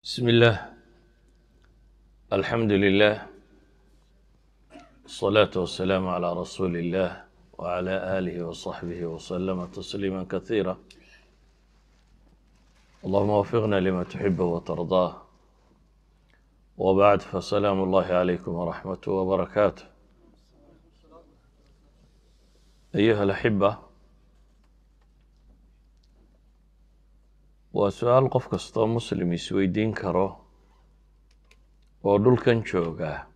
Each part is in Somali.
بسم الله، الحمد لله، والصلاة والسلام على رسول الله وعلى آله وصحبه وسلم تسليما كثيرا. اللهم وفقنا لما تحبه وترضاه. وبعد، فسلام الله عليكم ورحمته وبركاته. أيها الأحبة، waa su-aal qof kastoo Muslim isweydiin karo oo dhulkan joogaa: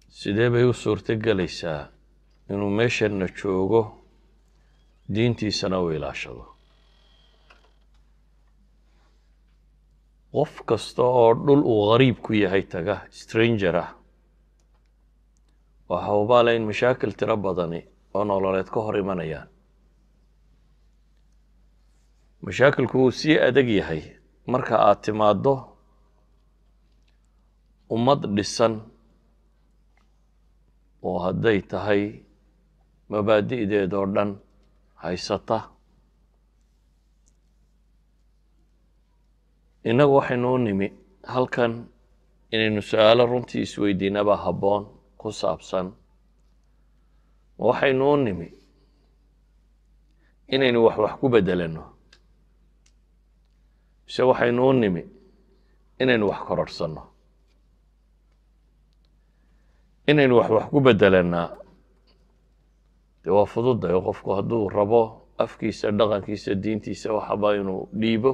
sidee bay u suurto gelaysaa inuu meeshanna joogo, diintiisana u ilaashado? Qof kasta oo dhul uu gariib ku yahay taga, stranger ah, waxa hubaala in mashaakil tiro badani oo nololeed ka hor imanayaan. Mashaakilku wuu sii adag yahay marka aad timaaddo ummad dhisan oo hadday tahay mabaadi'deed oo dhan haysata. Innagu waxaynu u nimi halkan inaynu su-aalo runtii isweydiinaba habboon ku saabsan: ma waxaynu u nimi inaynu wax ku beddelanno, mise waxaynu u nimi inaynu wax kororhsanno? Inaynu wax ku beddelannaa dee waa fududahay. Qofku hadduu rabo afkiisa, dhaqankiisa, diintiisa waxaba inuu dhiibo,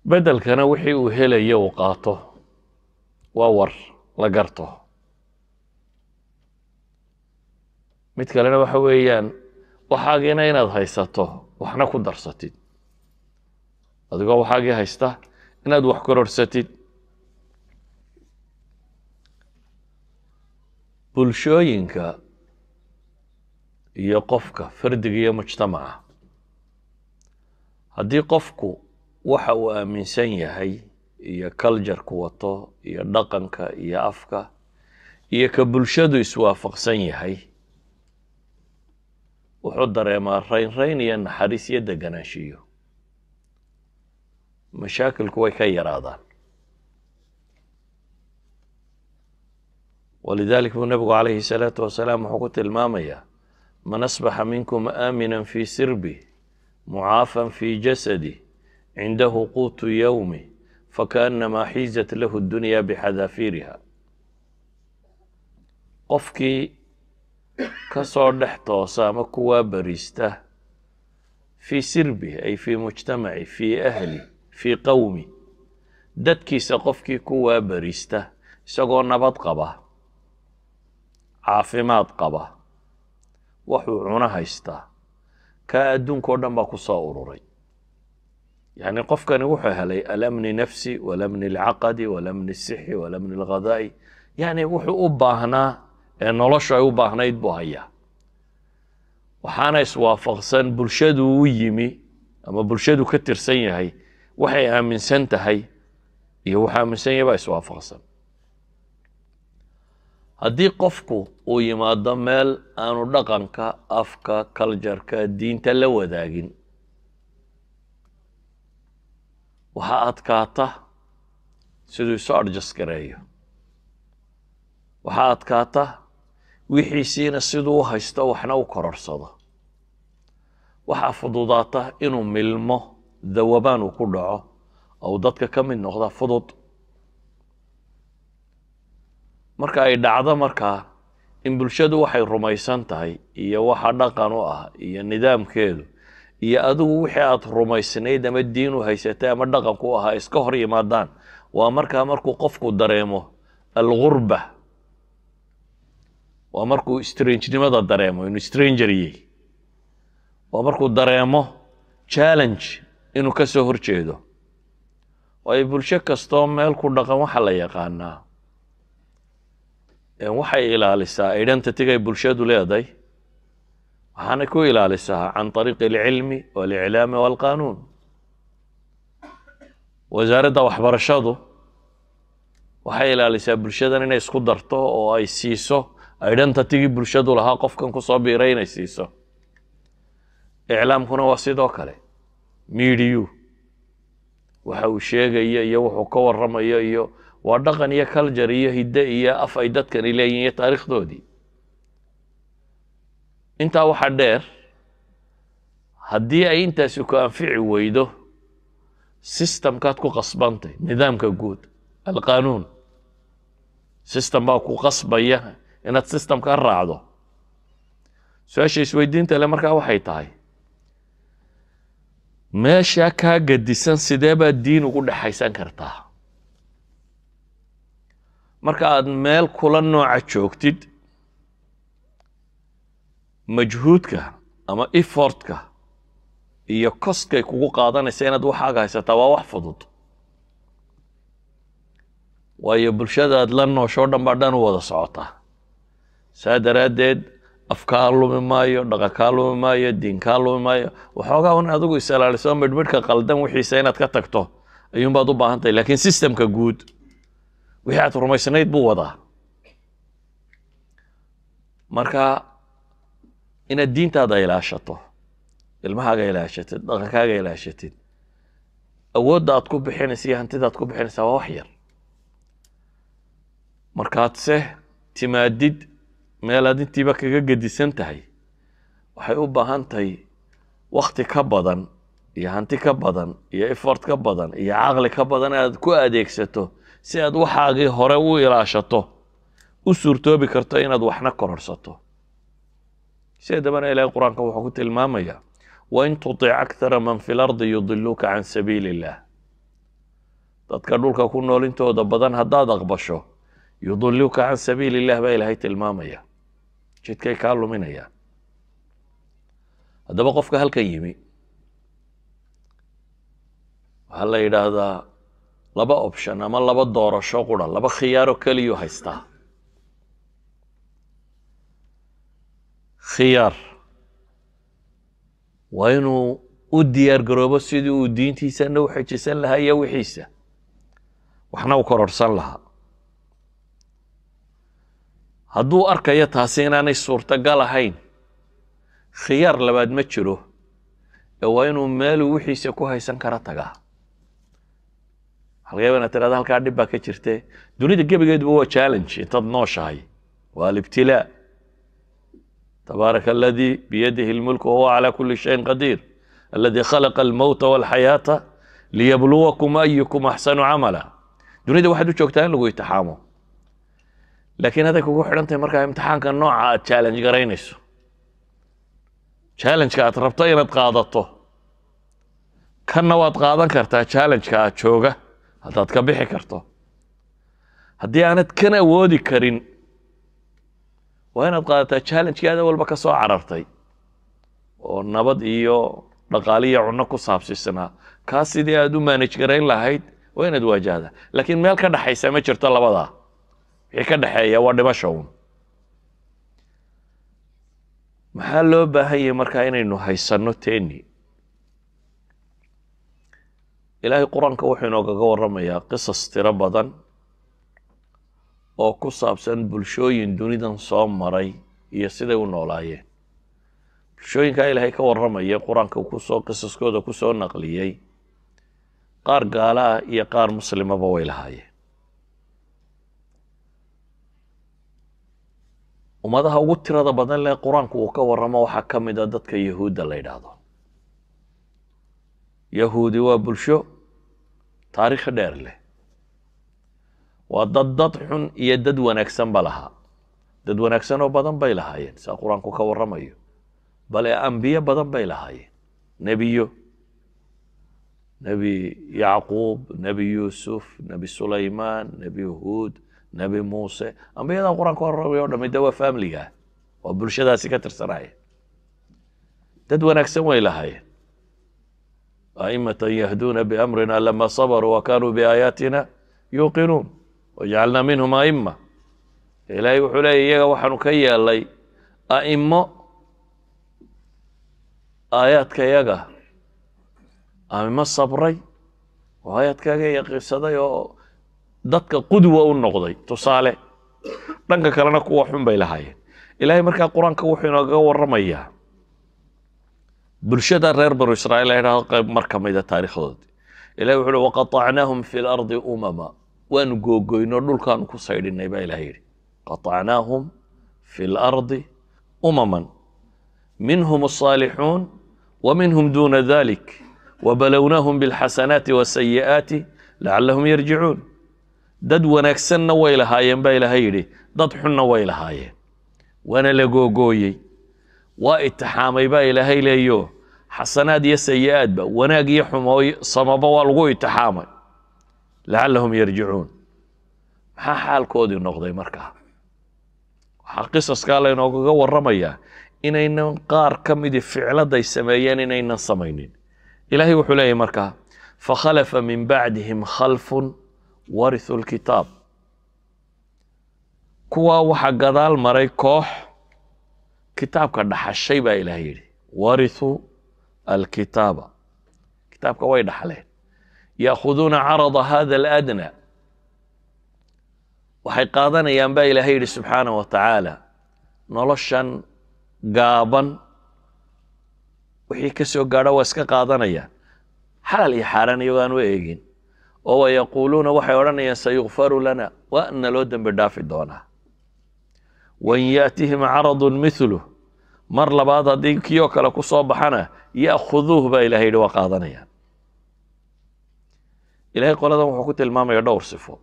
beddelkana wixii uu helayo uu qaato, waa war la garto. Mid kalena waxa weeyaan waxaagiina inaad haysato, waxna ku darsatid, adigoo waxaagii haysta inaad wax kororhsatid. Bulshooyinka iyo qofka fardiga iyo mujtamaca, haddii qofku waxa uu aaminsan yahay iyo culture-ku wato iyo dhaqanka iyo afka iyo ka bulshadu iswaafaqsan yahay, wuxuu dareemaa raynrayn iyo naxariis iyo deganaanshiyo, mashaakilku way ka yaraadaan. ولذلك buu Nebigu عليه الصلاة والسلام wuxuu ku tilmaamayaa: من أصبح منكم آمنا في سربه، معافى في جسده، عنده قوت يومه، فكأنما حيزت له الدنيا بحذافيرها. Qofkii ka soo dhex toosa ama kuwaa bariista في سربه، أي في مجتمعه، في أهله، في قومه, dadkiisa qofkii kuwaa bariista isagoo nabad qaba, caafimaad qaba, waxuu cuno haystaa, kaa adduunka o dhan baa ku soo ururay. Yacni qofkani wuxuu helay الأمن النفسي والأمن العقدي والأمن الصحي والأمن الغذائي. Yacni wuxuu u baahnaa ee noloshu ay u baahnayd buu hayaa, waxaana iswaafaqsan bulshadu u yimi ama bulshadu ka tirsan yahay waxay aaminsan tahay iyo wuxuu aaminsan yahay baa iswaafaqsan. Haddii qofku uu yimaado meel aanu dhaqanka, afka, culture-ka, diinta la wadaagin, waxaa adkaata siduu isu adjust gareeyo, waxaa adkaata wixiisiina siduu u haysto waxna u kororsado, waxaa fududaata inuu milmo, dawabaan uu ku dhaco ou dadka ka mid noqda fudud. Marka ay dhacdo markaa in bulshadu waxay rumaysan tahay iyo waxa dhaqan u ah iyo nidaamkeedu iyo adigu wixii aad rumaysnayd ama diin u haysatay ama dhaqanku u ahaa iska hor yimaadaan, waa markaa markuu qofku dareemo الغربة, waa markuu strangenimada dareemo, inuu stranger yahay, waa markuu dareemo challenge inuu ka soo hor jeedo. Waayo, bulsho kastoo meel ku dhaqan waxaa la yaqaanaa waxay ilaalisaa identity-gay bulshadu leedahay, waxaanay ku ilaalisaa عن طريق العلم والإعلام والقانون. Wasaaradda waxbarashadu waxay ilaalisaa bulshadan inay isku darto oo ay siiso identity-gii bulshadu lahaa qofkan kusoo biiray inay siiso. Iclaamkuna waa sidoo kale, media. Waxa uu sheegaya iyo wuxuu ka warramayo iyo waa dhaqan iyo culture iyo hidde iyo af ay dadkani leeyihin iyo taariikhdoodii. Intaa waxaa dheer, haddii ay intaasi ku anfici weydo, systemkaad ku qasbantay, nidaamka guud, alqaanuun, system baa ku qasbaya inaad systemka raacdo. Su-aasha isweydiinta le markaa waxay tahay: meesha kaa gadisan sidee baad diin ugu dhexaysan kartaa? Marka aad meel kula nooca joogtid, majhuudka ama effortka iyo costkay kugu qaadanaysa inaad waxaaga haysataa waa wax fudud, waayo bulshadaad la nooshoo dhan baa dhan u wada socotaa. Saa daraaddeed af kaa lumi maayo, dhaqan kaa lumi maayo, diin kaa lumi maayo. Waxoogaa un adigu is-ilaaliso, midhmidhka qaldan wixiisa inaad ka tagto ayuunbaad u baahan tahay, laakiin systemka guud wixii aad rumaysnayd buu wadaa. Marka inaad diintaada ilaashato, ilmahaaga ilaashatid, dhaqankaaga ilaashatid, awoodda aad ku bixinaysa iyo hantida aad ku bixinaysaa waa wax yar. Markaad se timaadid meel aad intiiba kaga gedisan tahay, waxay u baahan tahay wakti ka badan iyo hanti ka badan iyo effort ka badan iyo caqli ka badan aad ku adeegsato si aad waxaagii hore u ilaashato, u suurtoobi karto inaad waxna kororsato. Sideedabana Ilahay Qur-aanka wuxuu ku tilmaamayaa: وإن تطع أكثر من في الأرض يضلوك عن سبيل الله. Dadka dhulka ku nool intooda badan haddaad aqbasho, يضلوك عن سبيل الله baa Ilaahay tilmaamaya, jidkay kaa luminayaan. Haddaba qofka halkan yimi waxaa la yidhaahdaa laba option ama laba doorasho qura, laba khiyaaro keliyuu haystaa. Khiyaar waa inuu u diyaar garoobo sidii uu diintiisana u xejisan lahaa iyo wixiisa waxna u kororsan lahaa. Hadduu arkayo taasi inaanay suurtagal ahayn, khiyaar labaad ma jiro ee waa inuu meeluu wixiisa ku haysan kara tagaa. Waxaa laga yaba inaad tirahda halkaa dhib baa ka jirte. Dunida gebigeeduba waa challenge intaad nooshahay, waa الابتلاء. تبارك الذي بيده الملك وهو على كل شيء قدير الذي خلق الموت والحياة ليبلوكم أيكم أحسن عملا. Dunida waxaad u joogtaa in lagu imtixaamo, laakiin haday kugu xidhan tahay markaa imtixaanka nooca aad challenge garaynayso, challengeka aad rabto inaad qaadato. Kanna waad qaadan kartaa, challengeka aad jooga haddaad ka bixi karto. Haddii aanad kan awoodi karin, waa inaad qaadataa challengekii aada walba ka soo carartay oo nabad iyo dhaqaale iyo cunno ku saabsiisnaa. Kaas sidii aad u manage garayn lahayd waa inaad waajahda, laakiin meel ka dhexaysa ma jirto labadaa. Wixii ka dhexeeya waa dhimasho un. Maxaa loo baahan yahay markaa inaynu haysanno teni? Ilaahay Qur-aanka wuxuu inoogaga warramayaa qisas tiro badan oo ku saabsan bulshooyin dunidan soo maray iyo siday u noolaayeen. Bulshooyinkaa Ilaahay ka warramaya, Qur-aanka kusoo qisaskooda kusoo naqliyey, qaar gaala ah iyo qaar muslimaba way lahaayeen. Ummadaha ugu tirada badan leh Qur-aanku uu ka warramo waxaa ka mid a dadka Yahuudda la yidhaahdo. Yahuudi waa bulsho taariikh dheer leh, waa dad xun iyo dad wanaagsan ba lahaa. Dad wanaagsan oo badan bay lahaayeen, saa Qur-aanku ka warramayo, bale ambiye badan bay lahaayeen: nebiyo, Nebi Yacquub, Nebi Yuusuf, Nebi Sulaymaan, Nebi Huud, Nebi Muuse. Ambiyada Qur-aanka warramaya o dhami de waa familiga, waa bulshadaasi ka tirsanaya. Dad wanaagsan way lahaayeen: أئمة يهدون بأمرنا لما صبروا وكانوا بآياتنا يوقنون وجعلنا منهم أئمة. Ilaahay wuxuu leeya iyaga waxaanu ka yeelay a'imo aayaadka yaga, a'imo sabray oo aayaadkaga yaqiinsaday oo dadka qudwa u noqday, tusaale. Dhanka kalena kuwa xun bay lahaayeen. Ilaahay markaa Qur-aanka wuxuu inoogaga warramayaa bulshada reer Banu Israiil la yidhahdo qayb mar ka mida taariikhdoodi. Ilahay wuxu uhi waqatacnaahum fi lardi umama, waanu googoyno, dhulkaanu ku saydhinay baa Ilahay yidhi. Qaطacnaahum fi lardi umaman minhum الصaalixuun wa minhum duna dalik wbalownaahum biاlxasanaati wasayi'aati lacalahum yarjicuun. Dad wanaagsanna way lahaayeen baa Ilaahay yidhi, dad xunna way lahaayeen, waana la googooyey, waa itixaamay baa Ilaahay leeyo, xasanaad iyo sayi-aadba, wanaag iyo xumooy samaba waa lagu itixaamay, lacalahum yarjicuun. Maxaa xaalkoodii noqday markaa? Waxaa qisaskaa laynoogaga warramayaa inaynan qaar ka midi ficladay sameeyeen inaynan samaynin. Ilaahay wuxuu leeyahy markaa fakhalafa min bacdihim khalfun warithuu lkitaab, kuwaa waxaa gadaal maray koox kitaabka dhaxashay baa Ilahay yidhi. Warithuu alkitaaba, kitaabka way dhaxleen. Ya'khuduuna carada hada aladna, waxay qaadanayaan baa Ilaahay yidhi subxaanah wa tacaala noloshan gaaban wixii ka soo gaadha waa iska qaadanayaan, xalaal iyo xaaraan iyagoo aan u eegin, oo wayaquuluuna, waxay odhanayaan, sayukfaru lana, waa naloo dembi dhaafi doonaa. Wain yaatihim caradun mithluh, mar labaad haddii kii oo kale ku soo baxana, ya'khuduuh baa Ilahay yidhi, waa qaadanayaan. Ilahay qoladan wuxuu ku tilmaamaya dhowr sifo.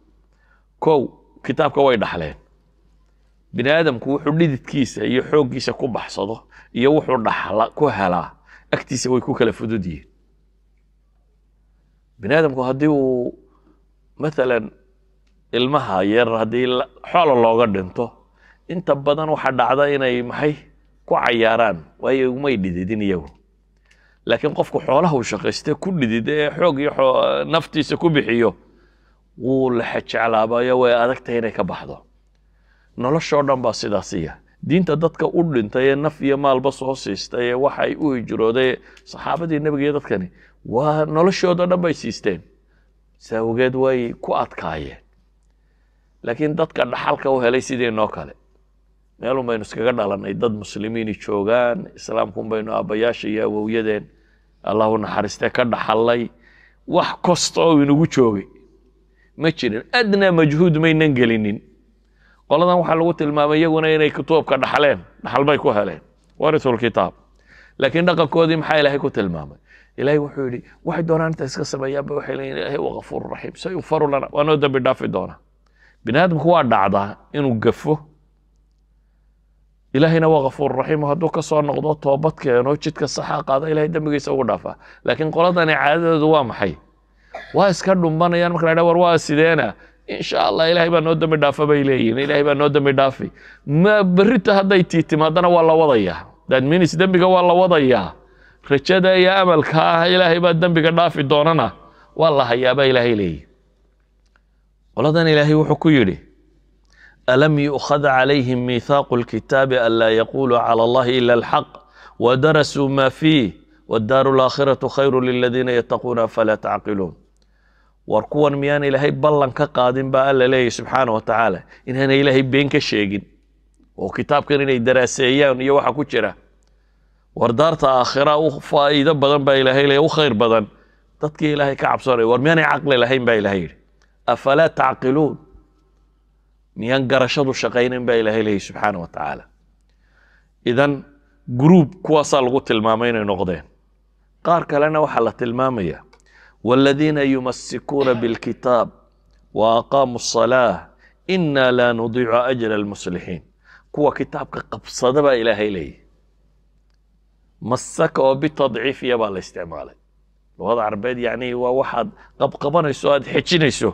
Kow, kitaabka way dhaxleen. Bini aadamku wuxuu dhididkiisa iyo xooggiisa ku baxsado iyo wuxuu dhaxla ku helaa agtiisa way ku kala fudud yihiin. Bini aadamku haddii uu mathalan ilmaha yar haddii xoola looga dhinto, inta badan waxaa dhacda inay maxay ku cayaaraan, waayo umay dhididin iyagu. Laakiin qofku xoolaha uu shaqaystee ku dhidida ee xoog iyo naftiisa ku bixiyo wuu laxa jeclaabayo, way adagtahay inay ka baxdo. Noloshoo dhan baa sidaasiya. Diinta dadka u dhintay ee naf iyo maalba soo siistay ee waxay u hijrooday saxaabadii nebiga iyo dadkani waa noloshooda dhan bay siisteen, saawgeed way ku adkaayeen. Laakiin dadka dhaxalka u helay sideenoo kale, meelun baynu iskaga dhalanay dad muslimiini joogaan, islaamkun baynu aabbayaasha iyo awowyadeen Allahu naxariistee ka dhaxalay, wax kasta oo inagu joogay ma jirin, adnaa majhuud maynan gelinin. Qoladan waxaa lagu tilmaamay iyaguna inay kitaabka dhaxleen, dhaxal bay ku heleen, warithul kitaab. Laakiin dhaqankoodii maxaa Ilaahay ku tilmaamay? Ilaahay wuxuu yidhi waxay doonaan inta iska sameeyaanba waxay leeyihin Ilaahay waa ghafuur raxiim, sayugfaru lana, waa noo dembi dhaafi doonaa. Bini aadamku waa dhacdaa inuu gafo, Ilaahayna waa ghafuur raxiim, hadduu ka soo noqdo, toobad keeno, jidka saxa qaada, Ilahay dembigiisa ugu dhaafaa. Laakiin qoladani caadadoodu waa maxay? Waa iska dhumbanayaan. Marka la yidhaha war waa sideena, insha Allah Ilahay baa noo dembi dhaafa bay leeyihin, Ilahay baa noo dembi dhaafi. Ma berrita hadday tiitimaadana waa la wadayaa. That means dembiga waa la wadayaa. Rajada iyo amalka ah Ilaahay baa dembiga dhaafi doonana waa la hayaa baa Ilaahay leeyihi. Qoladan Ilaahay wuxuu ku yidhi alam yu'khad calayhim miithaaqu lkitaabi an laa yaquluu cala Allahi ila alxaq wadarasuu ma fiih waddaaru alaakhiratu khayru liladiina yattaquuna afalaa tacqiluun. War kuwan miyaan Ilaahay ballan ka qaadin baa Alla leeyahy subxaana wa tacaala inaanay Ilaahay been ka sheegin oo kitaabkan inay daraaseeyaan iyo waxa ku jira? War daarta aakhira u faa'iido badan baa Ilaahay leeyahy, u khayr badan dadkii Ilaahay ka cabsoonaya. War miyaanay caqli lahayn baa Ilaahay yidhi? Afalaa tacqiluun, miyaan garashadu shaqaynayn baa Ilaahay leeyahy subxaana wa tacaala. Idan group kuwaasaa lagu tilmaamay inay noqdeen. Qaar kalena waxaa la tilmaamaya والذين يمسكون بالكتاب وأقاموا الصلاة إنا لا نضيع أجر المصلحين. Kuwa kitaabka qabsada baa Ilaahay leeyahy. Masaka oo bitadciifiya baa la isticmaalay luqada Carbeed, yacni waa waxaad qabqabanayso, aad xejinayso.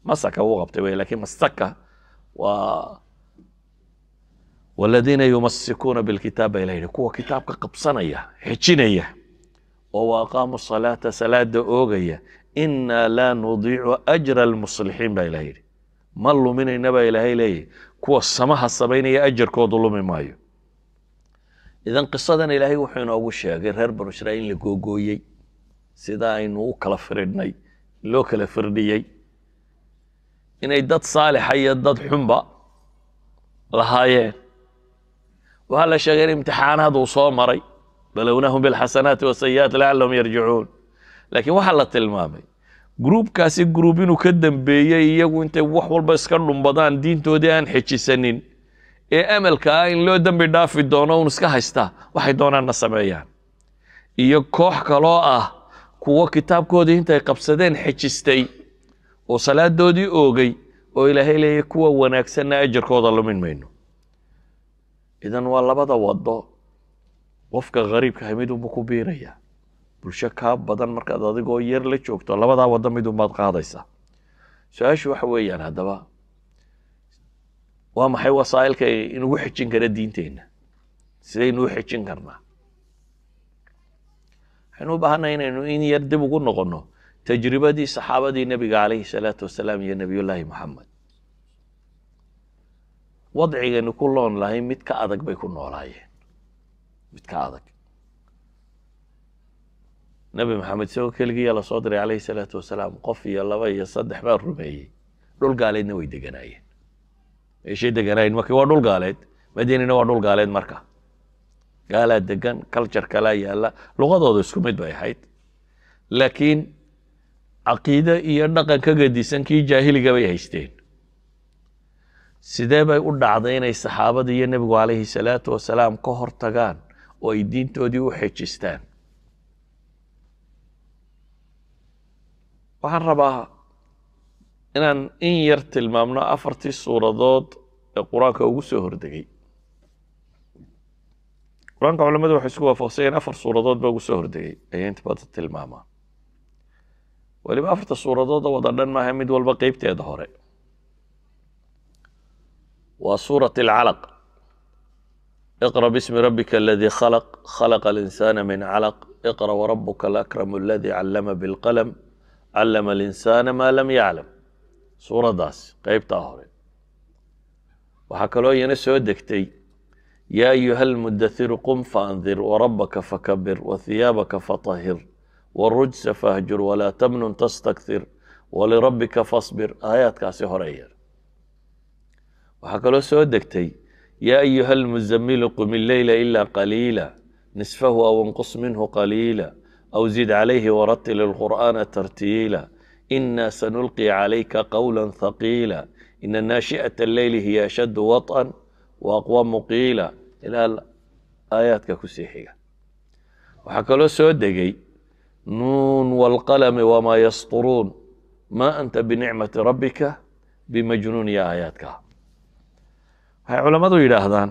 Masaka wuu qabtay wey, lakin masaka waa والذين يمسكون بالكتاب baa Ilahay yihi, kuwa kitaabka qabsanaya, xejinaya, oo وأقاموا الصلاة, salaada oogaya, إنا لا نضيع أجر المصلحين baa Ilahay yidhi. Ma luminayna baa Ilaahay leeyahy, kuwa samaha samaynaya ajarkoodu lumi maayo. Idan qisadan Ilaahay wuxuu inoogu sheegay reer Banu Israiil la googooyey, sida aynu u kala firidhnay loo kala firdhiyey, inay dad saalixa iyo dad xunba lahaayeen. Waxaa la sheegay in imtixaanaad uu soo maray, بلوناهم بالحسنات والسيئات لعلهم يرجعون. Laakiin waxaa la tilmaamay group-kaasi group inuu ka dambeeyey, iyagu intay wax walba iska dhumbadaan, diintoodii aan xejisanin, ee amalka ah in loo dembi dhaafi doono un iska haystaa, waxay doonaanna sameeyaan, iyo koox kaloo ah kuwo kitaabkoodii intay qabsadeen xejistay oo salaadoodii oogay, oo Ilaahay leeyahy kuwa wanaagsanna ajarkooda lumin mayno. Idan waa labada wado qofka gariibkahay midunbu ku biiraya. Bulsho kaa badan markaad adigoo yar la joogto, labadaa waddo midunbaad qaadaysaa. Su-aashu waxa weeyaan, haddaba waa maxay wasaa'ilka inugu xejin kara diinteenna? Sidaynu u xejin karnaa? Waxaynu u baahannahay inaynu in yar dib ugu noqonno tajribadii saxaabadii Nebiga calayhi salaatu wasalaam iyo Nebiyullaahi Moxamed. Wadcigaynu ku loon lahay mid ka adag bay ku noolaayeen, mid ka adag. Nebi Maxamed isagoo keligiiya lasoo diray calayhi salaatu wasalaam, qof iyo laba iyo saddex baa rumeeyey. Dhul gaaleedna way deganaayeen. Meeshay deganaayeen marka waa dhul gaaleed, Madiinana waa dhul gaaleed. Marka gaalaa degan, culture kalaa yaalla, luqadooda isku mid bay ahayd, laakiin caqiide iyo dhaqan ka gedisan kii jaahiliga bay haysteen. Sidee bay u dhacday inay saxaabada iyo Nebigu calayhi salaatu wasalaam ka hor tagaan oo ay diintoodii u xejistaan? Waxaan rabaa inaan in yar tilmaamno afartii suuradood ee Qur-aanka ugu soo hordegay. Qur-aanka culamadu waxay isku waafaqsanyeen afar suuradood ba ugu soo hordegay ayay inta badan tilmaamaa. Weliba afarta suuradood oo wada dhan maaha, mid walba qeybteeda hore. Waa suurat alcalaq: iqra bismi rabbika aladii khalaq, khalaqa alinsaana min calaq, iqra warabuka alakramu aladii callama bilqalam, callama alinsaana maa lam yaclam. Suuraddaas qeybtaa hore. Waxaa kaloo iyana soo degtay yaa ayuha almudathiru qum faandir warabaka fakabir wahiyaabaka fatahir warujsa fahjur walaa tamnun tastakthir walirabbika fasbir, aayaadkaasi horeeya. Waxaa kaloo soo degtay yaa ayuha almuzamilu qum illeyla ila qaliila nisfahu aw inqus minhu qaliila aw zid calayhi waratil alqur'aana tartiila ina sanulqi calayka qawla thaqiila ina naashi'ata alleyli hiya ashaddu waط'an waaqwamu qiila, ilaa aayaadka kusii xiga. Waxaa kaloo soo degay nuun waalqalami wamaa yasturuun maa anta binicmati rabbika bimajnuun iyo aayaadka. Waxay culammadu yidhaahdaan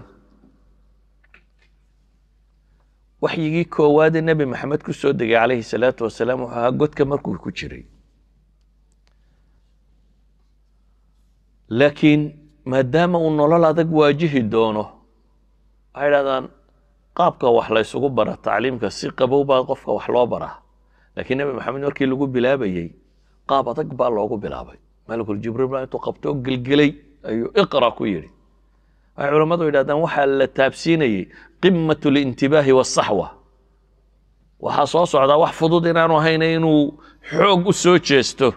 waxyigii koowaadee Nebi Maxamed ku soo degay calayhi salaatu wasalaam wuxuu ahaa godka markuu ku jiray, laakiin maadaama uu nolol adag waajihi doono, waxay idhahdaan qaabka wax la ysugu bara tacliimka si qabow baa qofka wax loo baraa, laakiin Nebi Maxamed markii lagu bilaabayey qaab adag baa loogu bilaabay. Malakul Jibriil baa intuu qabtoo gelgelay ayuu iqra ku yidhi. Waxay culammadu yidhahdaan waxaa la taabsiinayey qimat lintibaahi wasaxwa. Waxaa soo socdaa wax fudud inaanu ahayna, inuu xoog u soo jeesto.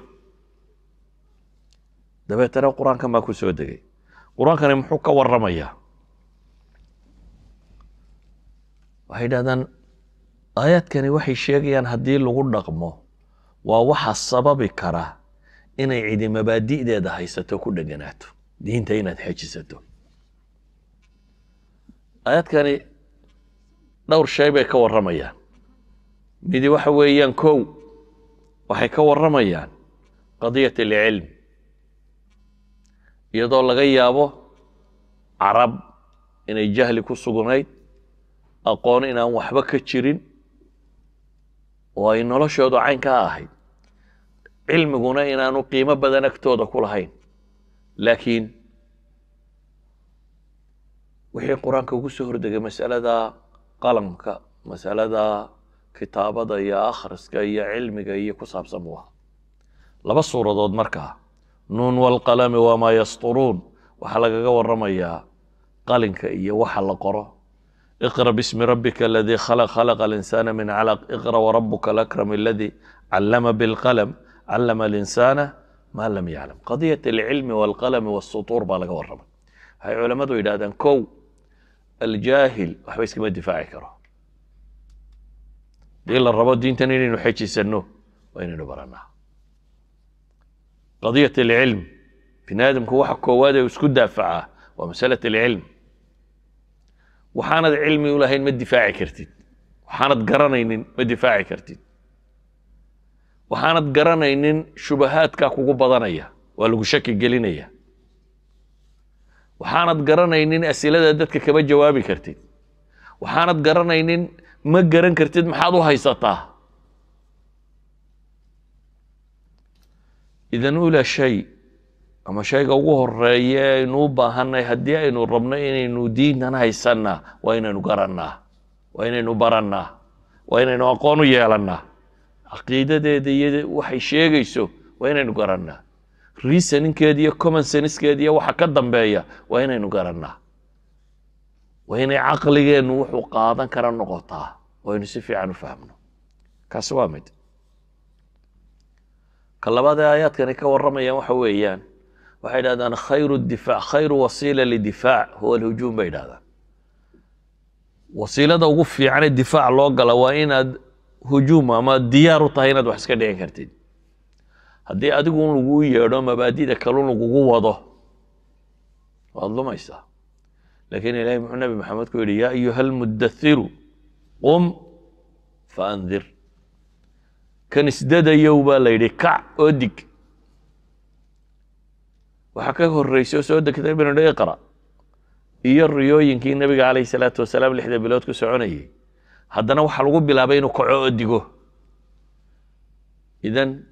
Dabeetana Qur-aankan baa ku soo degay. Qur-aankani muxuu ka warramayaa? Waxay yidhahdaan aayaadkani waxay sheegayaan haddii lagu dhaqmo waa waxa sababi kara inay cidi mabaadi'deeda haysato, ku dheganaato diinta, inaad xejisato. Aayaadkani dhowr shay bay ka warramayaan. Midi waxa weeyaan, kow, waxay ka warramayaan qadiyat alcilm, iyadoo laga yaabo Carab inay jahli ku sugnayd, aqoon inaan waxba ka jirin oo ay noloshoodu caynkaa ahayd, cilmiguna inaanu qiimo badan agtooda ku lahayn. Laakiin wixii Qur-aanka ugu soo hordegay masalada qalamka, masalada kitaabada iyo akhriska iyo cilmiga iyo ku saabsan buu ahaa. Laba suuradood markaa, nuun waalqalami wamaa yasturuun, waxaa lagaga warramayaa qalinka iyo waxa la qoro. Iqra bismi rabbika aladii khalaq, khalaqa alinsaana min calaq, iqra warabuka alakram aladi callama bilqalam, callama alinsaana maa lam yaclam. Qadiyat alcilmi waalqalami waasutuur baa laga warramay. Waxay culammadu yidhahdaan, kow, aljaahil waxba iskama difaaci karo. Hadii la rabo diintan inaynu xejisanno, Waa inaynu barannaa qadiyat alcilm. Bini aadamku waxa koowaad ee uu isku daafacaa waa masalat alcilm. Waxaanad cilmi u lahayn ma difaaci kartid, waxaanad garanaynin ma difaaci kartid, waxaanad garanaynin shubahaadkaa kugu badanaya, waa lagu shaki gelinaya. Waxaanad garanaynin asilada dadka kama jawaabi kartid, waxaanad garanaynin ma garan kartid maxaad u haysataa. Idan ula shay ama shayga ugu horeeya aynu u baahanay haddii aynu rabno inaynu diintan haysannaa, waa inaynu garannaa, waa inaynu barannaa, waa inaynu aqoon u yeelannaa caqiidadeeda iyo waxay sheegayso, waa inaynu garannaa reasoninkeeda iyo common sensekeeda iyo waxa ka dambeeya, waa inaynu garannaa, waa inay caqligeennu wuxuu qaadan kara noqotaa, waa aynu si fiican u fahmno. Kaasi waa mid. Ka labaad ee aayaadkani ka warramayaan waxa weeyaan, waxay idhahdaan khayru difaac, khayru wasiila lidifaac huwa alhujuum bay idhahdaan. Wasiilada ugu fiican ee difaac loo gala waa inaad hujuum ama diyaar u tahay inaad wax iska dhicin kartid. Haddii adigu un laguu yeedho, mabaadida kalun lagugu wado, waad lumaysaa. Laakiin Ilahay muxuu Nabi Maxamed ku yidhi? Yaa ayuha almudathiru qum faandir. Kan isdadayow baa la yidhi, kac oo dig. Waxaa ka horreysay oo soo degtay binu iqra iyo riyooyinkii Nebiga calayhi salaatu wasalaam 6da bilood ku soconayay, haddana waxaa lagu bilaabay inuu kaco oo digo. Idan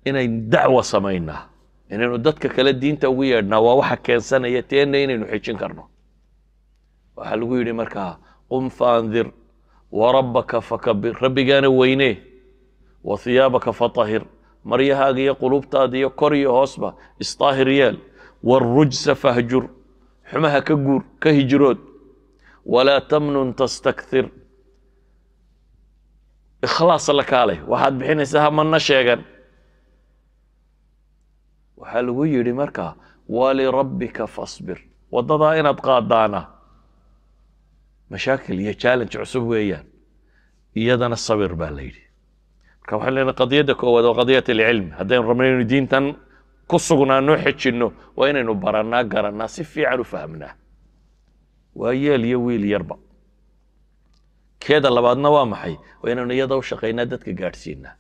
inaynu dacwa samaynaa, inaynu dadka kale diinta ugu yeedhnaa, waa waxa keensanaya teenna inaynu xejin karno. Waxaa lagu yidhi markaa qum faandir warabbaka fakabir, rabbigaana weynee, wa hiyaabaka fatahir, maryahaaga iyo qulubtaada iyo kor iyo hoosba isdaahir yeel, waalrujsa fahjur, xumaha ka guur, ka hijrood, walaa tamnun tastakthir, ikhlaas la kaalay, waxaad bixinaysaa hamana sheegan. Waxaa lagu yidhi markaa walirabbika fasbir. Waddadaa inaad qaadaana mashaakil iyo challenge cusub weeyaan, iyadana sabir baa la yidhi. Marka waxaan leenahay qadiyadda koowaad waa qadiyat alcilm. Haddaynu rabno inaynu diintan ku sugnaano, xejinno, waa inaynu barannaa, garannaa, si fiican u fahmnaa, waa yeel iyo wiil yarba. Keeda labaadna waa maxay? Waa inaynu iyada u shaqaynaa, dadka gaadhsiinaa,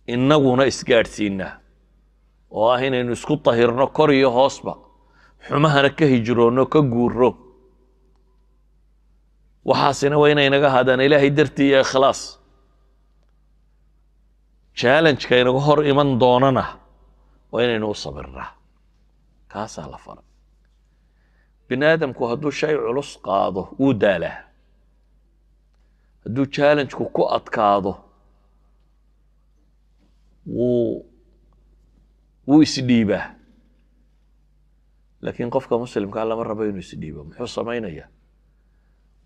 innaguna isgaadhsiinaa, oo ah inaynu isku tahirno kor iyo hoosba, xumahana ka hijroonno, ka guuro. Waxaasina waa inay naga ahaadaan Ilaahay dartii iyo ikhlaas. Challenge-ka inaga hor iman doonana waa inaynu u sabirnaa. Kaasaa la faray. Bini aadamku hadduu shay culus qaado wuu daalaa, hadduu challenge-ku ku adkaado wuu isdhiibaa. Laakiin qofka muslimkaa lama rabo inuu isdhiibo. Muxuu samaynayaa?